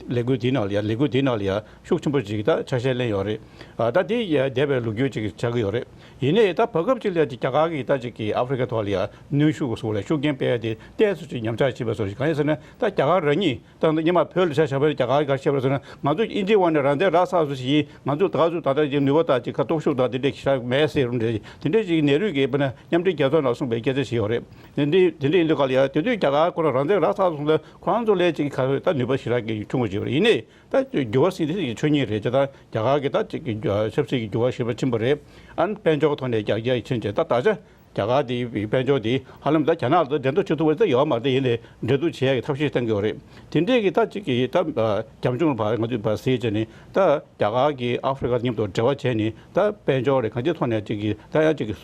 ལས་འགུལ་འདིའི་ནང་ལ་ཡང་ལས་འགུལ་འདིའི་ནང་ལ་ཡང་ཤུགས་ཆེན་པོ་ཅིག་ད་ཆ་ཤས་ལེན་ཡོད་རེད། ཨ་ད་དེ་ཡང་འདས་པའི་ལོ་རྒྱུས་ཅིག་ཆགས་ཀྱི་ཡོད་རེད། ཡིན་ནའི་ད་བར་སྐབས་ཅིག་ལ་ཅིག་རྒྱ་གར་གྱིས་ད་ཅིག་གི་ཨ་ཧྥེ་རི་ཁ་ཐོག་ལ་ཡང་གནོན་ཤུགས་སོགས་ལ་ཤུགས་རྐྱེན་སྤེལ་ཡ་དེ་ཏོག་ཙམ་ཅིག་ཉམས་ཆག་ཕྱིན་པ་སོགས་ཤིག་གང་ཡིན་ཟེར་ན་ད་རྒྱ་གར་རང་ཉིད་ད་སྔོན་མ་བོད་ལ་ཆ་བཞག་པའི་རྒྱ་གར་ག་རེ་བཤད་པ་རེད་ཟེར་ན། ང་ཚོ་དབྱིན་ཇིའི་དབང་ནས་རང་བཙན་རག་ཚར་སོང་ཞིག་ཡིན། ང་ཚོ་ད་ག་ཚོད་ད་ལྟ་ཅིག་ནུས་པ་དང་ཅིག་ཁ་སྟོབས་ཤུགས་དང་དེ་འདྲས་ཞེ་དྲག་མེད་ཟེར་རུང་འདྲ་དེ་འདྲས་ཅིག་ནད་རིགས་ཀྱི་དཔེར་ན་མཉམ་འབྲེལ་རྒྱལ་ཚོགས་ནང་གསུངས་པའི་སྐད་ཆ་ཞིག་ཡོད་རེད། དེ་འདྲའི་དེ་འདྲའི་ཡིན་དུས་ག་ལ་ཡ་དེ་དུས་རྒྱ་གར་ཁོ་རང་རང་བཙན་རག་ཚར་སོང་ཙང་ཁོ་རང་ཚོ་ལས་ཅིག་ག་ད་ནུས་པ་ཞེ་དྲག་གི་ཆུང་ངུ་ཅིག་ཡོད་རེད། ཡིན་ནའི་ད་འགྱུར་བ་ཟེར་དེ་ཅིག་ཆོས་ཉིད་རེད། ཅེ་ད་རྒྱ་གར་གི་ད་ཅིག་གི་ཆབ་སྲིད་ཀྱི་འགྱུར་བ་ཞེ་པོ་ཕྱིན་པ་རེད། ཨ་ནི་དཔལ་འབྱོར་ཐོག་ནས་རྒྱ་རྒྱ་ཕྱིན་བྱས་ད་ད་ཆ་རྒྱ་གར་དེའི་དཔལ་འབྱོར་དེ་ཧ་ལམ་ད་རྒྱ་ནག་ལ་འགྲན་བསྡུར་བྱེད་ཐུབ་པ་ད་ཡོད་མ་རེད། ཡིན་ནའི་འགྲན་བསྡུར་བྱེད་ཡག་གི་ཐབས་ཤེས་བཏང་གི་ཡོད་རེད། དེ་འདྲས་ཀྱི་ད་ཅིག་གི་ད་རྒྱབ་ལྗོངས་ལ་ང་ཚོས་ཕར་གཟིགས་བྱས་ནས་ད་རྒྱ་གར་གྱིས་ཨ་ཧྥེ་རི་ཁ་མཉམ་དུ་འབྲེལ་བ་བྱས་ནས་ད་དཔལ་འབྱོར་རེད་གང་ཅིའི་ཐོག་ནས་ཅིག་གི་ད་ཡང་ཅིག་གི་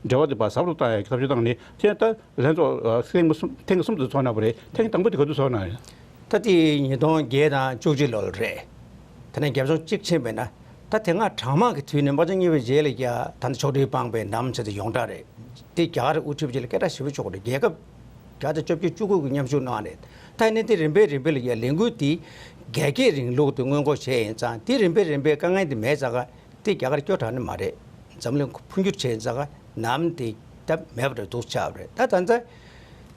འབྲེལ་བ་དེ་ཕར་ཟབ་ཏུ་བཏང་ཡག་གི་ཐབས་ཤེས་བཏང་ནས་དེ་ད། ལྷན་ཚོགས་ཨ་ཐེངས་གསུམ་ཐེངས་གསུམ་དུ་ཚོགས་གནང་བ་རེད། ཐེངས་དང་པོ་དེ་ག་དུས་ཚོགས་གནང་ཡོད། ད་དེ་ཉིས་སྟོང་བརྒྱད་དང་བཅུ་གཅིག་ལོ་ལ་རེད། དེ་ནས་རྒྱབ་ལྗོངས་གཅིག་ཕྱིན་པས་ན། ད་དེ་སྔ་གྲང་དམག་གི་དུས་ནས་དམག་ཆེན་གཉིས་པའི་རྗེས་ལ་ཡ་ད་ལྟ་ཕྱོགས་སྒྲིག་སྤངས་པའི་ནམ་ཟེར་དེ་ཡོངས་གྲགས་རེད། དེ་རྒྱ་གར་དབུ་ཁྲིད་རྗེས་ལ་སྐད་གྲགས་ཞེ་པོ་ཆོག་རེད། རྒྱལ་ཁབ་བརྒྱ་དང་བཅོ་བརྒྱད་བཅུ་དགུ་གི་མཉམ་ཞུགས་གནང་རེད། ད་ཡིན་ནའི་དེ་རིམ་པས་རིམ་པས་ལ་ཡ་ལས་འགུལ་དེ་རྒྱ་སྐྱེད་རིང་ལུགས་དེ་སྔོན་འགོག་བྱས་ཡིན་ཙང་དེ་རིམ་པས་རིམ་པས་དཀའ་ངལ་དེ་མེད་ཙང་ཀ་དེ་རྒྱ་གར་སྐྱོ་དྲགས་ནི་མ་རེད། འཛམ་གླིང་འཕོ་འགྱུར་བྱས་ཙང་ཀ་ནམ་དེ་ད་མེད་པ་རེད་འདུག་ཆགས་པ་རེད། ད་ད་ལྟ་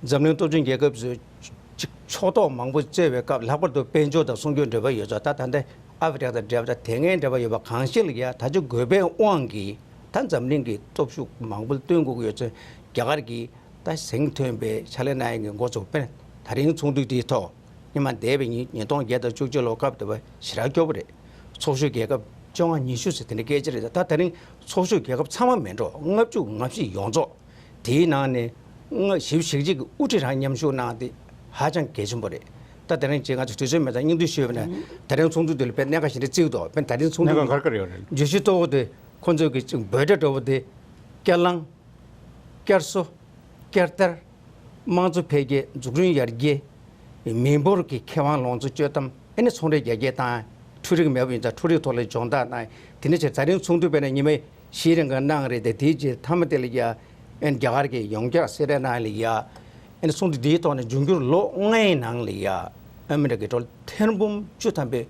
འཛམ་གླིང་སྟོབས་ཆེན་རྒྱལ་ཁབ་ཚོས་ཅིག་ཕྱོགས་གཏོགས་མང་པོ་རྩོད་པའི་སྐབས་ལྷག་པར་དུ་དཔལ་འབྱོར་དང་སྲུང་སྐྱོབ་འབྲེལ་བ་ཡོད་ཙང་ད་ད་ལྟ་ཨ་ཧྥེ་རི་ཁ་དང་འབྲེལ་བ་དང་དེ་སྔའི་འབྲེལ་བ་ཡོད་པ་གང་ཞིག་ལ་ཡ་ད་ཆ་དགོས་པའི་དབང་གིས་ད་འཛམ་གླིང་གི་སྟོབས་ཤུགས་མང་པོ་བཏོན་དགོས་ཀྱི་ཡོད་ཙང་རྒྱ་གར་གྱིས་ད་གཟེངས་ཐོན་པའི་ཕྱག་ལས་གནང་ཡག་གི་འགོ་ཚུགས་པས། ད་རིང་ཚོགས་འདུ་དེའི་ཐོག་སྔོན་མ་འདས་པའི་ཉིས་ཉིས་སྟོང་བརྒྱད་དང་བཅུ་གཅིག་ལོ་སྐབས་དེ་བ་ཞེ་དྲག་སྐྱོ་པོ་རེད། ཚོགས་ཞུགས་རྒྱལ་ཁབ་བཅོ་ལྔ་ཉི་ཤུ་ཟེར་དེ་འདྲ་སྐད་ཆ་རེད། ད་ད་རིང་ཚོགས་ཞུགས་རྒྱལ་ཁབ་ཚང་མ་མེད་འགྲོ། ལྔ་བཅུ་ང་བཞི་ཡོངས་རྫོགས་དེའི་ནང་ནས་ལྔ་བཞི་བཅུ་ཞེ་གཅིག་གི་དབུ་ཁྲིད་རང་མཉམ་ཞུགས་གནང་སྟེ་ཧ་ཅང་གལ་ཆེན་པོ་རེད། ད་ད་རིང་ཅིག་ང་ཚོ་དུས་ཚོད་མེད་ཙང་སྙིང་བསྡུས་ཞུས་པ་ན་ད་རིང་ཚོགས་འདུ་དེ་ལ་དཔེ་གནད་འགག་ཞེ་དྲག་བརྩི་གི་འདུག་དཔེ་ད་རིང་ཚོགས་འདུ་གནད་འགག་ག་རེ་ག་རེ་ཡོད་རེད། བརྗོད་གཞི་གཙོ་བོ་དེ་ཁོང་ཚོས་ཀྱི་ཅིག་འབོད་སྒྲ་འདྲ་བོ་དེ་བསྐྱར་ལངས། བསྐྱར་གསོ། བསྐྱར་དར། དམངས་གཙོ་འཕེལ་རྒྱས། འཛུགས་སྐྲུན་ཡར་རྒྱས། མི་འབོར་གྱི་ཁེ་དབང་ལོངས་སུ་སྤྱོད་སྟངས། ཨ་ནི་ཚོང་རའི་རྒྱ་སྐྱེད་བཏང་། འཕྲུལ་རིག་མེད་པ་ཡིན་ཙང་འཕྲུལ་རིག་ཐོག་ལ་སྦྱོང་བརྡར་གནང་། དེ་ནས་བྱས་ད་རིང་ཚོགས་འདུ་དཔེར་ན་ཉི་མ་བཞིའི་རིང་ག་གནང་རེད་དེ། དེའི་རྗེས་མཐའ་མ་དེ་ལ་ཡ་ཨ་ནི་རྒྱ་གར་གྱིས་ཡོངས་བསྐྱར་གསལ་བསྒྲགས་གནང་ཡ་ལ་ཡ། ཨ་ནི་ཚོགས་འདུ་འདིའི་ཐོག་ནས་འབྱུང་འགྱུར་ལོ་ལྔའི་ནང་ལ་ཡ་ཨ་མི་རི་ཀའི་ཌོ་ལར་ཐེར་འབུམ་བཅུ་ཐམ་པའི་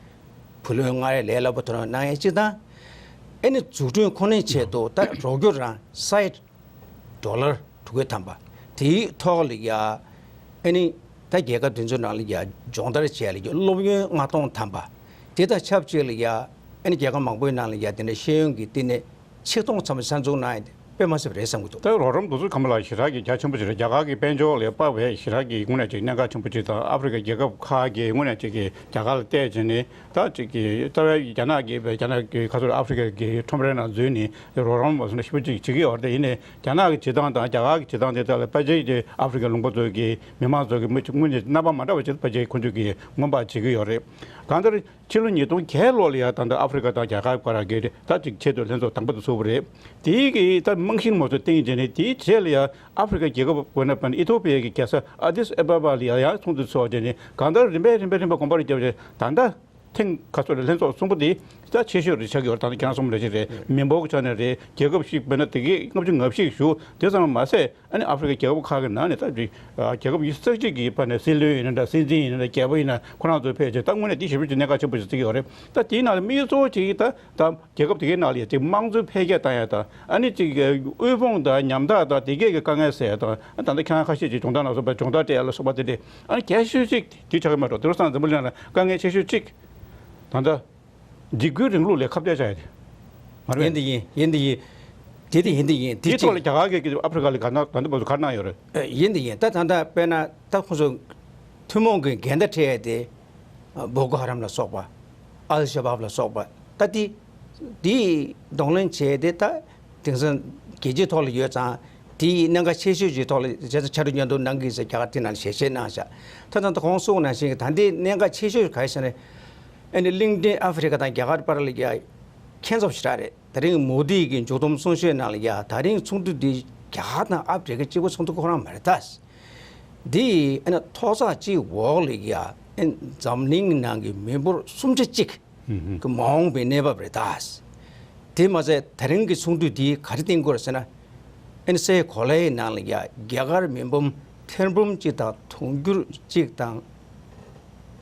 བུ་ལོན་སྔར་ལས་ལས་སླ་པོ་ཐོན་གནང་ཡ་གཅིག་དང་། ཨ་ནི་འཛུགས་སྐྲུན་ཁོ་ནའི་ཆེད་དུ་ད་རོགས་སྐྱོར་རང་སའེ་ཌོ་ལར་དྲུག་བརྒྱ་ཐམ་པ། དེའི་ཐོག་ལ་ཡ་ཨ་ནི་ད་རྒྱལ་ཁབ་དེ་ཚོའི་ནང་ལ་ཡ་སྦྱོང་བརྡར་བྱས་ལ་ཡ་སློབ་ཡོན་ལྔ་སྟོང་ཐམ་པ། དེ་དང་ཆབས་ཅིག་ལ་ཡ་ཨ་ནི་རྒྱལ་ཁབ་མང་པོའི་ནང་ལ་ཡ་དེ་འདྲ་ཤེས་ཡོན་གྱི་བསྟི་གནས་ཆིག་སྟོང་ཙམ་གསར་འཛུགས་གནང་ཡ་དེ་དཔེ་མ་སྲིད་པ་རེད་བསམ་གྱི་འདུག། ད་རོགས་རམ་དེ་ཚོ་ག་མ་ལ་ཞེ་དྲག་གི་རྒྱ་ཆེན་པོ་ཞིག་རེད། རྒྱ་གར་གྱི་དཔལ་འབྱོར་ལ་དཔག་པའི་ཞེ་དྲག་གི་དངོས་གནས་ཅིག་གནད་འགག་ཆེན་པོ་ཅིག་དང་། ཨ་ཧྥེ་རི་ཁ་རྒྱལ་ཁབ་ཁག་གི་དངོས་གནས་ཅིག་གི་རྒྱ་གར་ལ་བལྟས་བྱས་ནས། ད་ཅིག་གི་རྩ་བའི་རྒྱ་ནག་གི་རྒྱ་ནག་གི་ཁ་ཐོར་ཨ་ཧྥེ་རི་ཁ་གི་ཁྲོམ་རའི་ནང་འཛུལ་ནས་རོགས་རམ་བཟོ་ན་ཞེ་པོ་ཅིག་བྱེད་ཀྱི་ཡོད་རེད། ཡིན་ནའི་རྒྱ་ནག་གི་བྱེད་སྟངས་དང་རྒྱ་གར་གྱི་བྱེད་སྟངས་དེ་དག་ལ་ཕལ་ཆེར་གྱི་ཨ་ཧྥེ་རི་ཁ་ལུང་པ་ཚོ་གི་མི་མང་ཚོ་གི་མི་དངོས་གནས་རྣམ་པ་མ་འདྲ་བ་ཅིག་ཕལ་ཆེར་ཁོང་ཚོས་ཀྱི་ངོམ་པ་བྱེད་ཀྱི་ཡོད་རེད། གང་ལྟར་ཕྱི་ལོ་ཉིས་སྟོང་བརྒྱད་ལོ་ལ་ཡ་ད་ལྟ་ཨ་ཧྥེ་རི་ཁ་དང་རྒྱ་གར་བར་གྱི་ད་ཅིག་ཆེད་དུ་ལྷན་ཚོགས་དང་པོ་དེ་ཚུགས་པ་རེད། དེའི་གི་ད་རྨང་གཞི་མ་ཚོ་བཏིང་བྱས་ནས། དེའི་རྗེས་ལ་ཡ་ཨ་ཧྥེ་རི་ཁ་རྒྱལ་ཁབ་དཔེར་ན་ཨི་ཐོ་པི་ཡ་གི་རྒྱལ་ས་ཨ་དིས་ཨ་བ་བ་ལ་ཡ་ཡང་ཚོགས་འདུ་ཚོགས་བྱས་ནས། གང་ལྟར་རིམ་པས་རིམ་པས་རིམ་པས་གོམ་པ་རེ་བརྒྱབ་བྱས། ད་ལྟ་ཐེངས་ཁ་སོ་རེ་ལྷན་ཚོགས་གསུམ་པ་དེ་ད་ཆེ་ཤོས་རེ་ཆགས་ཀྱི་ཡོད་རེད། ད་ནི་ཁྱེད་རང་གསུངས་པ་ནང་བཞིན་རེད། མི་འབོར་གྱི་ཆ་ནས་རེད། རྒྱལ་ཁབ་ཞིག་དཔེར་ན་དེ་གའི་ལྔ་བཅུ་ང་བཞི་ཞུ་དེ་ཙམ་མ་ཟད། ཨ་ནི་ཨ་ཧྥེ་རི་ཁའི་རྒྱལ་ཁབ་ཁག་གི་ནང་ནས་ད་རྒྱལ་ཁབ་ཉི་ཤུ་རྩ་གཅིག་གི་བར་ནས་སྲིད་བློན་ཡིན་ན་འདྲ། སྲིད་འཛིན་ཡིན་ན་འདྲ། རྒྱལ་པོ་ཡིན་ན། ཁོ་རང་ཚོ་ཕེབས་བྱས། ད་དངོས་གནས་དེ་ཞེ་པོ་ཅིག་གནད་འགག་ཆེན་པོ་ཞིག་བརྩི་གི་ཡོད་རེད། ད་དེའི་ནང་ལ་དམིགས་ཡུལ་གཙོ་བོ་གཅིག་ད་ད་རྒྱལ་ཁབ་དེ་གའི་ནང་ལ་ཡ་ཅིག་དམངས་གཙོའི་འཕེལ་རྒྱས་བཏང་ཡ་དང་། ཨ་ནི་ཅིག་དབུལ་ཕོངས་དང་ཉམ་ཐག་དང་དེ་གའི་གི་དཀའ་ངལ་སེལ་ཡ་དང་། ད་ལྟ་ཁྱེད་རང་ཁ་ཤས་ཅིག་སྦྱོང་བརྡར་ནང་སོགས་པ་སྦྱོང་བརྡར་སྤྲད་ཡ་ལ་སོགས་པ་དེ་འདྲས། ཨ་ནི་གལ་ཆེ་ཤོས་གཅིག་དེ་ཆགས་ཀྱི་མ་གཏོགས། དེང་སང་འཛམ་བུ་གླིང་ལ་དཀའ་ངལ་ཆེ་ཤོས་གཅིག་ད་ལྟ་འཇིགས་སྐུལ་རིང་ལུགས་ལས་ཁ་གཏད་བཅག་ཡ་དེ་མ་རེད། ཡིན་དེ་ཡིན། ཡིན་དེ་ཡིན། དེ་དེ་ཡིན་དེ་ཡིན། དེ་དེའི་ཐོག་ལ་གཅིག་རྒྱ་གར་གྱིས་ཨ་ཧྥེ་རི་ཁ་ལ་ག་ན་ད་ལྟ་བར་དུ་ག་རེ་གནང་ཡོད་རེད། ཨེ། ཡིན་དེ་ཡིན། ད་ད་ལྟ་དཔེར་ན་ད་ཁོ་ཚོ་ཐུན་མོང་གི་འགལ་ཟླ་འཕྲད་ཡ་དེ། ཨ། བོ་ཀོ་ཧ་རམ་ལ་སོགས་པ། ཨལ་ཤ་བབ་ལ་སོགས་པ། ད་དེ་དེ་གདོང་ལེན་བྱས་ཏེ། ད་དེང་སང་རྒྱལ་སྤྱིའི་ཐོག་ལ་ཡོད་ཙང་། དེའི་གནད་འགག་ཆེ་ཤོས་ཀྱི་ཐོག་ལ་བྱས་ཙང་ཕྱག་རོགས་མཉམ་འདེགས་གནང་གི་ཡིན་ཟེར་རྒྱ་གར་དེ་ནང་ཞལ་བཞེས་གནང་བཞག། ད་ད་ལྟ་གོང་གསུངས་ནང་བཞིན་གྱི་ད་ལྟའི་གནད་འགག་ཆེ་ཤོས་ག་རེ་ཟེར་ན། ཨ་ནི་གླིང་ཕྲན་ཨ་ཧྥེ་རི་ཁ་དང་རྒྱ་གར་བར་ལ་ཡ་ཁྱད་མཚར་ཞེ་དྲག་རེད། དེ་རིང་མོ་དི་གི་མཇུག་བསྡོམས་གསུང་བཤད་ནང་ལ་ཡ། ད་རིང་ཚོགས་འདུ་འདི་རྒྱ་གར་དང་ཨ་ཧྥེ་རི་ཁ་གཅིག་པོ་ཚོགས་འདུ་ཁོ་རང་མ་རེད་ད། འདི་ཨ་ནི་ཐོག་བརྩེགས་གཅིག་འོག་ལ་ཡ་ཨ་ནི་འཛམ་གླིང་ནང་གི་མི་འབོར་སུམ་ཆ་གཅིག་གི་མ་འོངས་པའི་གནས་བབ་རེད་ད། དེ་མ་ཟད་དེ་རིང་གི་ཚོགས་འདུ་འདིས་ག་རེ་བསྟན་དགོས་རེད་ཟེར་ན། ཨ་ནི་སའི་གོ་ལའི་ནང་ལ་ཡ་རྒྱ་གར་མི་འབུམ་ཐེར་འབུམ་གཅིག་དང་དུང་ཕྱུར་གཅིག་དང་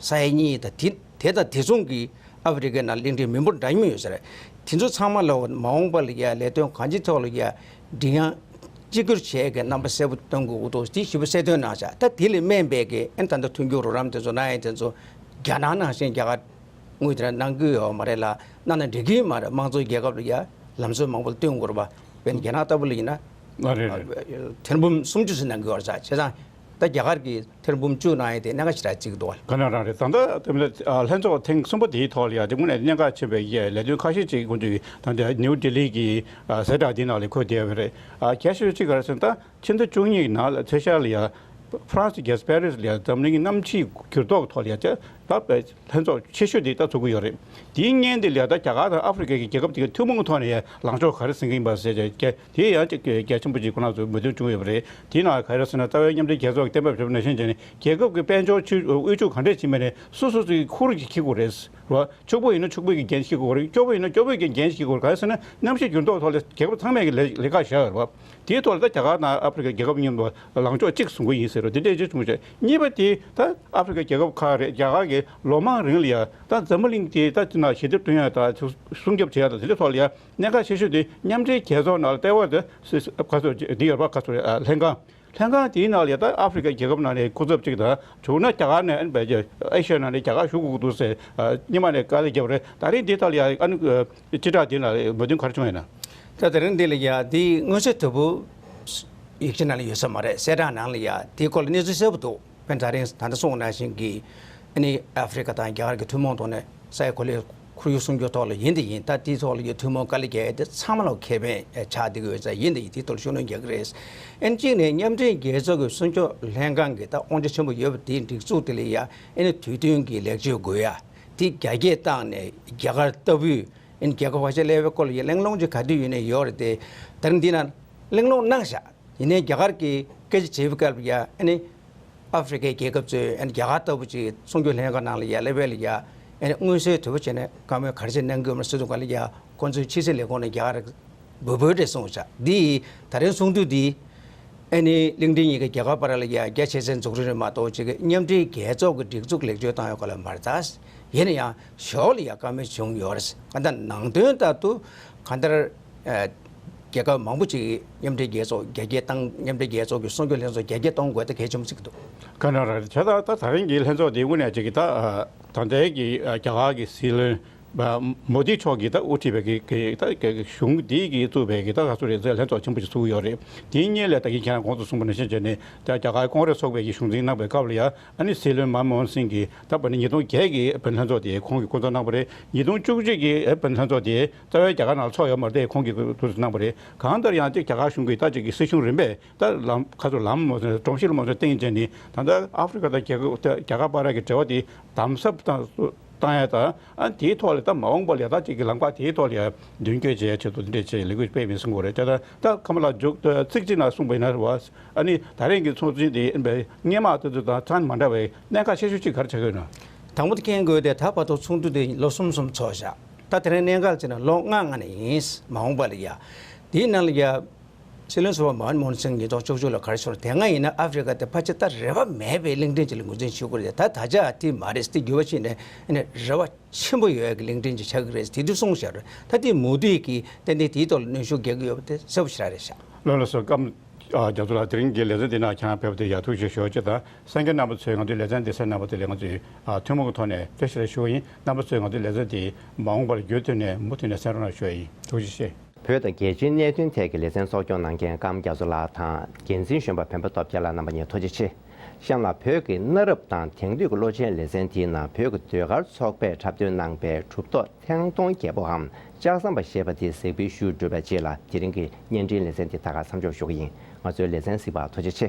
ས་ཡ་གཉིས་དང་། དེ་དེ་དང་དེ་མཚུངས་ཀྱི་ཨ་ཧྥེ་རི་ཁའི་ནང་གླིང་ཕྲན་མི་འབོར་འདྲ་མཉམ་ཡོད་ས་རེད། དེ་ཚོ་ཚང་མ་ལ་མ་འོངས་པ་ལ་ཡ་ལས་དོན་གང་ཅིའི་ཐོག་ལ་ཡ་མགྲིན་དབྱངས་གཅིག་གྱུར་བྱེད་ཡ་གི་རྣམ་པ་གསལ་པོ་སྟོན་དགོས་ཀྱི་འདུག། དེ་ཞིབ་པོ་གསལ་སྟོན་གནང་བཞག། ད་དེ་ལས་སྨན་པའི་གི་ཨ་ནི་ད་ལྟ་མཐུན་འགྱུར་རོགས་རམ་དེ་ཚོ་གནང་ཡ་དེ་ཚོ་རྒྱ་ནག་ནང་བཞིན་རྒྱ་གར་དངུལ་དེ་འདྲ་གནང་གི་ཡོད་མ་རེད་ལ། གནང་ན་འགྲིག་གི་མ་རེད། དམངས་གཙོའི་རྒྱལ་ཁབ་ལ་ཡ་ལམ་སྲོལ་མང་པོ་ལ་བསྟུན་དགོས་རེད་པ། དཔེར་ན་རྒྱ་ནག་ལྟ་བུ་ལ་ཡིན་ན། ཨ། རེད་རེད། ཐེར་འབུམ་སུམ་ཅུ་ཙམ་གནང་གི་ཡོད་རེད་ཟེར། བྱས་ཙང་ད་རྒྱ་གར་གྱིས་ཐེར་འབུམ་བཅུ་གནང་ཡས་དེ་གནད་འགག་ཞེ་དྲག་བརྩི་གི་འདུག་བ། ག་ན་རང་རེད། ད་ལྟ་དེ་མིན་ལྷན་ཚོགས་ཐེངས་གསུམ་པ་དེའི་ཐོག་ལ་ཡ་དེ་དངོས་གནས་གནད་འགག་ཆེན་པོའི་ཡ་ལས་དོན་ཁ་ཤས་ཅིག་ཁོང་ཚོས་ད་ལྟ་ནིའུ་ལྡི་ལི་གི་ཨ་གསལ་བསྒྲགས་འདིའི་ནང་ལ་འཁོད་བསྡད་ཡོད་པ་རེད། ཨ། གལ་ཆེ་ཤོས་གཅིག་ག་རེ་ཟེར་ན། ད་ཕྱི་ཟླ་བཅུ་གཉིས་ནང་ལ་ཚེས་ཤར་ལ་ཡ་ཧྥ་རན་སི་རྒྱལ་ས་པེ་རི་སི་ལ་ཡ་འཛམ་གླིང་གི་གནམ་གཤིས་འགྱུར་ལྡོག་ཐོག་ལ་ཡ་ད་ད་ལྷན་ཚོགས་ཆེ་ཤོས་དེ་ད་ཚོགས་ཀྱི་ཡོད་རེད། དེའི་སྔོན་དེ་ལ་ཡ་ད་རྒྱ་གར་དང་ཨ་ཧྥེ་རི་ཁ་གི་རྒྱལ་ཁབ་དེ་གའི་ཐུན་མོང་གི་ཐོག་ནས་ཡ་ལངས་ཕྱོགས་ག་རེ་འཛིན་གྱི་ཡིན་པ་ཟེར་བྱས། དེ་ཡང་ཅིག་གལ་ཆེན་པོ་ཅིག་ཁོ་རང་ཚོ་མོས་མཐུན་བྱུང་ཡོད་པ་རེད། དེའི་ནང་ག་རེ་ཟེར་ན། རྩ་བའི་མཉམ་འབྲེལ་རྒྱལ་ཚོགས་ཀྱི་གཏན་འབེབས་བྱས་པ་ནང་བཞིན་བྱས་ནས་རྒྱལ་ཁབ་ཀྱི་དཔལ་འབྱོར་ཆུ་དབུལ་ཕྱུག་ག་འདྲས་ཕྱིན་པ་ནས་སོ་སོ་སོའི་ཁུར་གྱིས་འཁྱེར་དགོས་རེད། རེད་བ། ཕྱུག་པོ་ཡིན་ན་ཕྱུག་པོའི་གི་འགན་འཁྱེར་དགོས་རེད། སྐྱོ་པོ་ཡིན་ན་སྐྱོ་པོའི་གི་འགན་འཁྱེར་དགོས་རེད། གང་ཡིན་ཟེར་ན་གནམ་གཤིས་འགྱུར་ལྡོག་ཐོག་ལ་རྒྱལ་ཁབ་ཚང་མས་གི་ལས་ལས་ཀ་བཞག་ཡོད་རེད་བ། དེའི་ཐོག་ལ་ད་རྒྱ་གར་དང་ཨ་ཧྥེ་རི་ཁ་རྒྱལ་ཁབ་གཉིས་པོ་ལངས་ཕྱོགས་གཅིག་བཟུང་གི་ཡིན་ཟེར་རོ། དེ་འདྲས་ཅིག་བྱུང་བྱས། གཉིས་པ་དེ་ད་ཨ་ཧྥེ་རི་ཁ་རྒྱལ་ཁབ་ཁག་རེད། རྒྱ་གར་གྱིས་ལོ་མང་རིང་ལ་ཡ་ད་འཛམ་བུ་གླིང་དེ་ད་དེ་ན་ཞི་བདེ་བསྐྲུན་ཡ་དང་སྲུང་སྐྱོབ་བྱེད་ཡ་དང་། དེ་འདྲའི་ཐོག་ལ་ཡ་གནད་འགག་ཆེ་ཤོས་དེ་མཉམ་འབྲེལ་རྒྱལ་ཚོགས་ནང་ལ་ལྟེ་བ་དེ་ག་ཚོད་འདི་ཡོད་པ། ག་ཚོད་རེད། ཨ། ལྷན་ཁང་། ལྷན་ཁང་དེའི་ནང་ལ་ཡ་ད་ཨ་ཧྥེ་རི་ཁ་རྒྱལ་ཁབ་ནང་ནས་སྐུ་ཚབ་ཅིག་དང་། བྱུང་ན་རྒྱ་གར་ནས། ཨ་ནི་ཨེ་ཤ་ཡ་ནང་ནས་རྒྱ་གར་ཞུགས་དགོས་ཀྱི་འདུག་ཟེར། ཨ། སྔོན་མ་ནས་དཀའ་ལས་བརྒྱབ་པ་རེད། ད་རེས་འདི་ཐོག་ལ་ཡ་ཨ་ནི་སྤྱི་བསྒྲགས་འདི་ལ་མོས་མཐུན་ག་རེ་བྱུང་ཡོད་ན། ད་དེ་རིང་འདི་ལ་ཡ་དེའི་མངོན་གསལ་དོད་པོ་ཡིག་ཆ་ནང་ལ་ཡོད་ས་མ་རེད། གསལ་བསྒྲགས་ནང་ལ་ཡ་དེའི་སྐོར་ལ་གནས་ཚུལ་གསལ་པོ་འདུག། དཔེར་ན་ད་རིང་ད་ལྟ་གསུངས་པ་ནང་བཞིན་གྱི་ཨ་ནི་ཨ་ཧྥེ་རི་ཁ་དང་རྒྱ་གར་གྱི་ཐུན་མོང་ཐོག་ནས་སའི་གོ་ལའི་ཁོར་ཡུག་སྲུང་སྐྱོབ་ཐོག་ལ་ཡིན་དེ་ཡིན། ད་དེའི་ཐོག་ལ་ཡ་ཐུན་མོང་དཀའ་ལས་རྒྱག་ཡ་དེ་ཚང་མ་ལ་ཁེ་ཕན་ཆགས་བསྡད་ཀྱི་ཡོད་ཙང་། ཡིན་དེ་ཡིན། དེའི་ཐོག་ལ་ཤུགས་སྣོན་རྒྱག་གི་རེད། ཨ་ནི་གཅིག་ནས་མཉམ་འབྲེལ་རྒྱལ་ཚོགས་ཀྱི་སྲུང་སྐྱོབ་ལྷན་ཁང་གི་ད་དབང་ཆ་ཆེན་པོ་ཡོད་པ་དེའི་སྒྲིག་འཛུགས་དེ་ལ་ཡ་ཨ་ནི་དུས་མཐུན་གྱི་ལེགས་བཅོས་དགོས་ཡ། དེ་རྒྱ་སྐྱེད་བཏང་ནས་རྒྱ་གར་ལྟ་བུའི་ཨ་ནི་རྒྱལ་ཁབ་ཁ་ཤས་སླེབས་པའི་སྐོར་ལ་ཡ་གླེང་སློང་ཅིག་ག་དུས་ཡིན་ནའི་ཡོད་རེད་དེ། ད་རིང་འདི་ན་གླེང་སློང་གནང་བཞག། ཡིན་ནའི་རྒྱ་གར་གྱིས་སྐད་ཆ་བྱེད་པའི་སྐབས་ལ་ཡ་ཨ་ནི་ ཨ་ཧྥེ་རི་ཁའི་རྒྱལ་ཁབ་ཚོས་ཨ་ནི་རྒྱ་གར་ལྟ་བུ་ཅིག་སྲུང་སྐྱོབ་ལྷན་ཁང་ནང་ལ་ཡ་སླེབས་པ་ལ་ཡ་ཨ་ནི་མངོན་གསལ་དོད་པོ་བྱས་ནས་བཀའ་མོལ་ག་རེ་བྱས་གནང་གི་ཡོད་མ་རེད་ཟེར་དུས་ག་ལ་ཡ་ཁོང་ཚོའི་ཕྱི་སྲིད་ལས་ཁུངས་ནས་རྒྱ་གར་འབོད་སྐུལ་རེ་གསུངས་བཞག་འདི་ད་རིང་གསུང་དུས་འདི་ཨ་ནི་གླིང་ཕྲན་གཉིས་ཀྱི་རྒྱ་གར་བར་ལ་ཡ་རྒྱ་ཆེ་སའི་འཛུགས་རིམ་རེད་མ་གཏོགས་ཅིག་མཉམ་འབྲེལ་རྒྱལ་ཚོགས་ཀྱི་སྒྲིག་འཛུགས་ལེགས་བཅོས་བཏང་ཡོད་ག་ལ་མ་རེད་ད། ཡིན་ན་ཡང་ཞོར་ལ་ཡ་བཀའ་མོལ་བྱུང་ཡོད་རེད། ག་འདྲ་ནང་དོན་ལྟར་དུ་ག་འདྲ་རྒྱལ་ཁབ་མང་པོ་ཅིག་མཉམ་འབྲེལ་རྒྱལ་ཚོགས་རྒྱ་སྐྱེད་བཏང་མཉམ་འབྲེལ་རྒྱལ་ཚོགས་ཀྱི་སྲུང་སྐྱོབ་ལྷན་ཚོགས་རྒྱ་སྐྱེད་གཏོང་དགོས་ད་གལ་ཆེན་པོ་ཅིག་འདུག་ག་འདྲ་རེད་བྱས་ད་ད་ད་རིང་གི་ལྷན་ཚོགས་འདི་དངོས་གནས་ཅིག་གི་ད་ད་ལྟའི་གི་རྒྱ་གར་གི་སྲིད་བློན་མོ་དི་མཆོག་གིས་ད་དབུ་ཁྲིད་པའི་གི་གི་ད་གི་གཞུང་འདི་གི་བཙུགས་པའི་གི་ད་ག་ཚོད་རེད་ཟེར་ལྷན་ཚོགས་ཆེན་པོ་ཞིག་ཚུགས་ཡོད་རེད། དེའི་སྔོན་ལ་ད་གིན་ཁྱེད་རང་གོང་དུ་གསུངས་པ་ནང་བཞིན་བྱས་ནས་ད་རྒྱ་གར་ཀོང་རེས་ཚོགས་པའི་གི་གཞུང་འཛིན་གནང་པའི་སྐབས་ལ་ཡ་ཨ་ནི་སྲིད་བློན་མན་མོ་ཧན་སིང་གིས་ད་བར་ནི་ཉིས་སྟོང་བརྒྱད་ཀྱི་བོད་ལྷན་ཚོགས་དེ་ཁོང་གིས་འགོ་འཛུགས་གནང་པ་རེད། ཉིས་སྟོང་བཅུ་གཅིག་གི་བོད་ལྷན་ཚོགས་དེ་རྩ་བའི་རྒྱ་གར་ནང་ཚོགས་ཡོད་མ་རེད་དེ་ཁོང་གིས་འགོ་འཛུགས་གནང་པ་རེད། གང་ལྟར་ཡང་ཅིག་རྒྱ་གར་གཞུང་གིས་ད་ཅིག་གི་སྲིད་གཞུང་རིམ་པས་ད་ལམ་ཁ་ཚོ་ལམ་མ་སོང་སྒྲོམ་གཞི་ལ་མ་སོང་བསྟན་བྱས་ནས་ད་ལྟ་ཨ་ཧྥེ་རི་ཁ་དང་རྒྱ་གར་རྒྱ་གར་བར་གྱི་འབྲེལ་བ་དེ་དམ་ཟབ་དང་བཏང་ཡ་དང་ཨ་དེའི་ཐོག་ལ་ད་མ་འོངས་པ་ལ་ད་ཅིག་གི་ལམ་ཁ་དེའི་ཐོག་ལ་ཡ་མདུན་སྐྱོད་བྱེད་ཡ་ཆེད་དུ་འདི་འདྲས་བྱས་ལས་འགུལ་སྤེལ་མིན་གསུང་གི་རེད། ད་ད་ཁ་མ་ལ་མཇུག་ཚིག་གཅིག་ནང་གསུངས་པ་ཡིན་ན་རེད་བ། ཨ་ནི་ད་རིང་གི་ཚོགས་ཆེན་དེ་ཨིན་པའི་སྔོན་མ་དེ་ཚོ་དང་ཚང་མ་འདྲ་བའི་གནད་འགག་ཆེ་ཤོས་གཅིག་ག་རེ་ཆགས་ཀྱི་ཡོད་ན། དང་པོ་དེ་མཁྱེན་དགོས་ཏེ་ད་བར་དུ་ཚོགས་འདུ་དེ་ལོ་གསུམ་གསུམ་ཚོགས་བཞག་ད་དེ་རིང་གནད་འགག་ཅིག་ན་ལོ་ལྔ་ལྔ་ནས་ཡིན། མ་འོངས་པ་ལ་ཡ། དེའི་ནང་ལ་ཡ། སྲིད་བློན་ཟུར་པ་མན་མོ་ཧན་སིང་ཉིས་སྟོང་བཅུ་གཅིག་ལ་ག་རེ་ཤོར་དེ་སྔ་ཡིན་ན་ཨ་ཧྥེ་རི་ཁ་དེ་ཕལ་ཆེར་ད་རེ་བ་མེད་པའི་གླིང་ཕྲན་ཅིག་ལ་ངོས་འཛིན་བྱེད་དགོས་རེད་ད་ད་ཆ་དེ་མ་རེད་དེ་འགྱུར་བ་ཕྱིན་ནས་ཨ་ནི་རེ་བ་ཆེན་པོ་ཡོད་ཀྱི་གླིང་ཕྲན་ཅིག་ཆགས་ཀྱི་རེད་དེ་དུས་གསུངས་བཞག་རེད། ད་དེ་མོ་དི་གིས་ཏན་ཏན་དེའི་ཐོག་ལ་གནོན་ཤུགས་རྒྱག་གི་ཡོད་པ་དེ་གསལ་པོ་ཞེ་དྲག་རེད་ཤག་ལགས་ལགས་སོ། སྐབས་ཨ་རྒྱ་མཚོ་ལགས་དེ་རིང་གི་ལེ་ཚན་འདི་ནང་ཁྱེད་རང་ཕེབས་ཏེ་ཡ་ཐུགས་རྗེ་ཆེ་ཞུ་བ་ཅིག་དང་གསན་མཁན་རྣམ་པ་ཚོས་ང་ཚོའི་ལེ་ཚན་འདི་གསན་གནང་བ་དེ་ལ་ང་ཚོས་ཨ་ཐུན་མོང་གི་ཐོག་ནས་བཀྲ་ཤིས་བདེ་ལེགས་ཞུ་བ་ཡིན། རྣམ་པ་ཚོས་ང་ཚོའི་ལེ་ཚན་དེ་མ་འོངས་པར་རྒྱུན་མཐུད་ནས་མུ་མཐུད་ནས་གསན་རོགས་གནང་ཞུ་བ་ཡིན། ཐུགས་རྗེ་ཆེ། བོད་དང་རྒྱལ་སྤྱིའི་གནད་དོན་ཐད་ཀྱི་ལེ་ཚན་གཙོ་སྐྱོང་གནང་མཁན་ཀམ་རྒྱ་མཚོ་ལགས་དང་འགན་འཛིན་གཞོན་པ་བོན་པ་སྟོབས་རྒྱལ་ལགས་རྣམ་པ་གཉིས་ཐུགས་རྗེ་ཆེ། གཤམ་ལ་བོད་ཀྱི་གནའ་རབས་དང་དེང་དུས་ཀྱི་ལོ་ཆེན་ལེ་ཚན་དེའི་ནང་བོད་ཀྱི་ཟློས་གར་ཚོགས་པས་འཁྲབ་སྟོན་གནང་པའི་གྲུབ་ཐོབ་ཐེངས་སྟོང་བརྒྱད་པོའམ་ལྕགས་ཟམ་པ་ཞེས་པ་དེ་གཟིགས་འབུལ་ཞུས་གྲུབ་པའི་རྗེས་ལ་དེ་རིང་གི་བརྙན་འཕྲིན་ལེ་ཚན་དེ་ད་ག་མཚམས་འཇོག་ཞུ་གི་ཡིན། ང་ཚོའི་ལེ་ཚན་གཟིགས་པར་ཐུགས་རྗེ་ཆེ།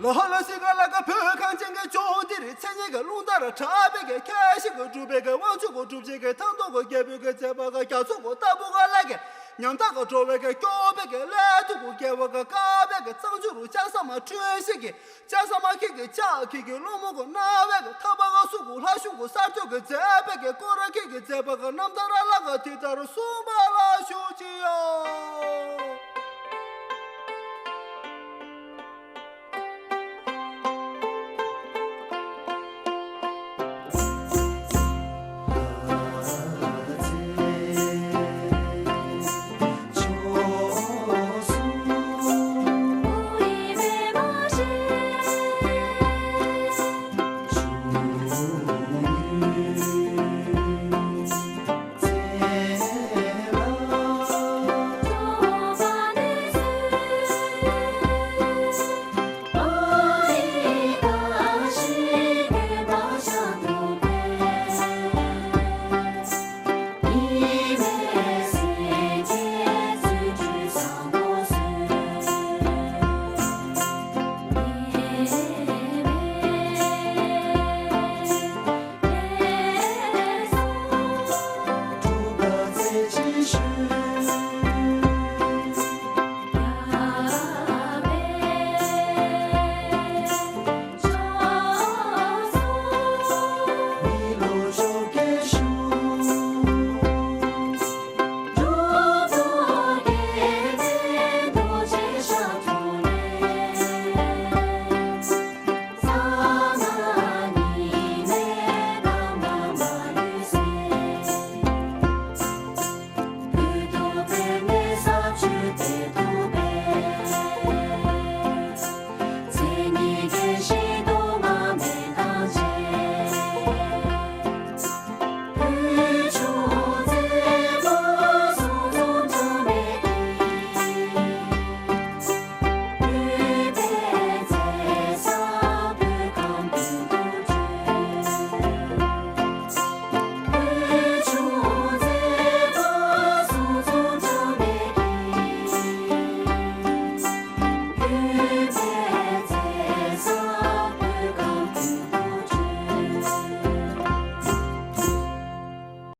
ལོ་ཧ་ལོ་སི་ག་ལ་ག་བོད་གངས་ཅན་གྱི་ལྗོངས་འདིར་མཚན་ཉིད་ཀྱི་རླུང་ལྟར་གྲགས་པའི་གི་ཁྱད་གཞི་གི་གྲུབ་པའི་གི་དབང་ཕྱུག་གི་གྲུབ་ཆེན་གྱི་ཐང་སྟོང་གི་རྒྱལ་པོའི་གི་མཛད་པ་གི་རྒྱ་མཚོ་གི་ལྟ་བུ་ག་ལ་གི་ཉམ་ཐག་གི་འགྲོ་བའི་གི་སྐྱོབ་པའི་གི་ཀླད་ཐུག་གི་རྒྱལ་བ་གི་དཀའ་བའི་གི་གཙང་ཆུ་རུ་ལྕགས་ཟམ་མ་འཁྲུལ་ཞིག་གི་ལྕགས་ཟམ་མ་ཁྱེད་ཀྱི་ལྕགས་ཁྱེད་ཀྱི་སློང་མོ་གི་རྣ་བའི་གི་ཐག་པ་གི་སུ་གུ་ལྷ་གཞུང་གི་གསར་གཏོད་གི་མཛད་པའི་གི་སྐོར་ར་ཁྱེད་ཀྱི་མཛད་པ་གི་རྣམ་ཐར་ལ་ག་དེ་ལྟར་གསུངས་པ་ལ་ཞུ་ཅི་ཡང་།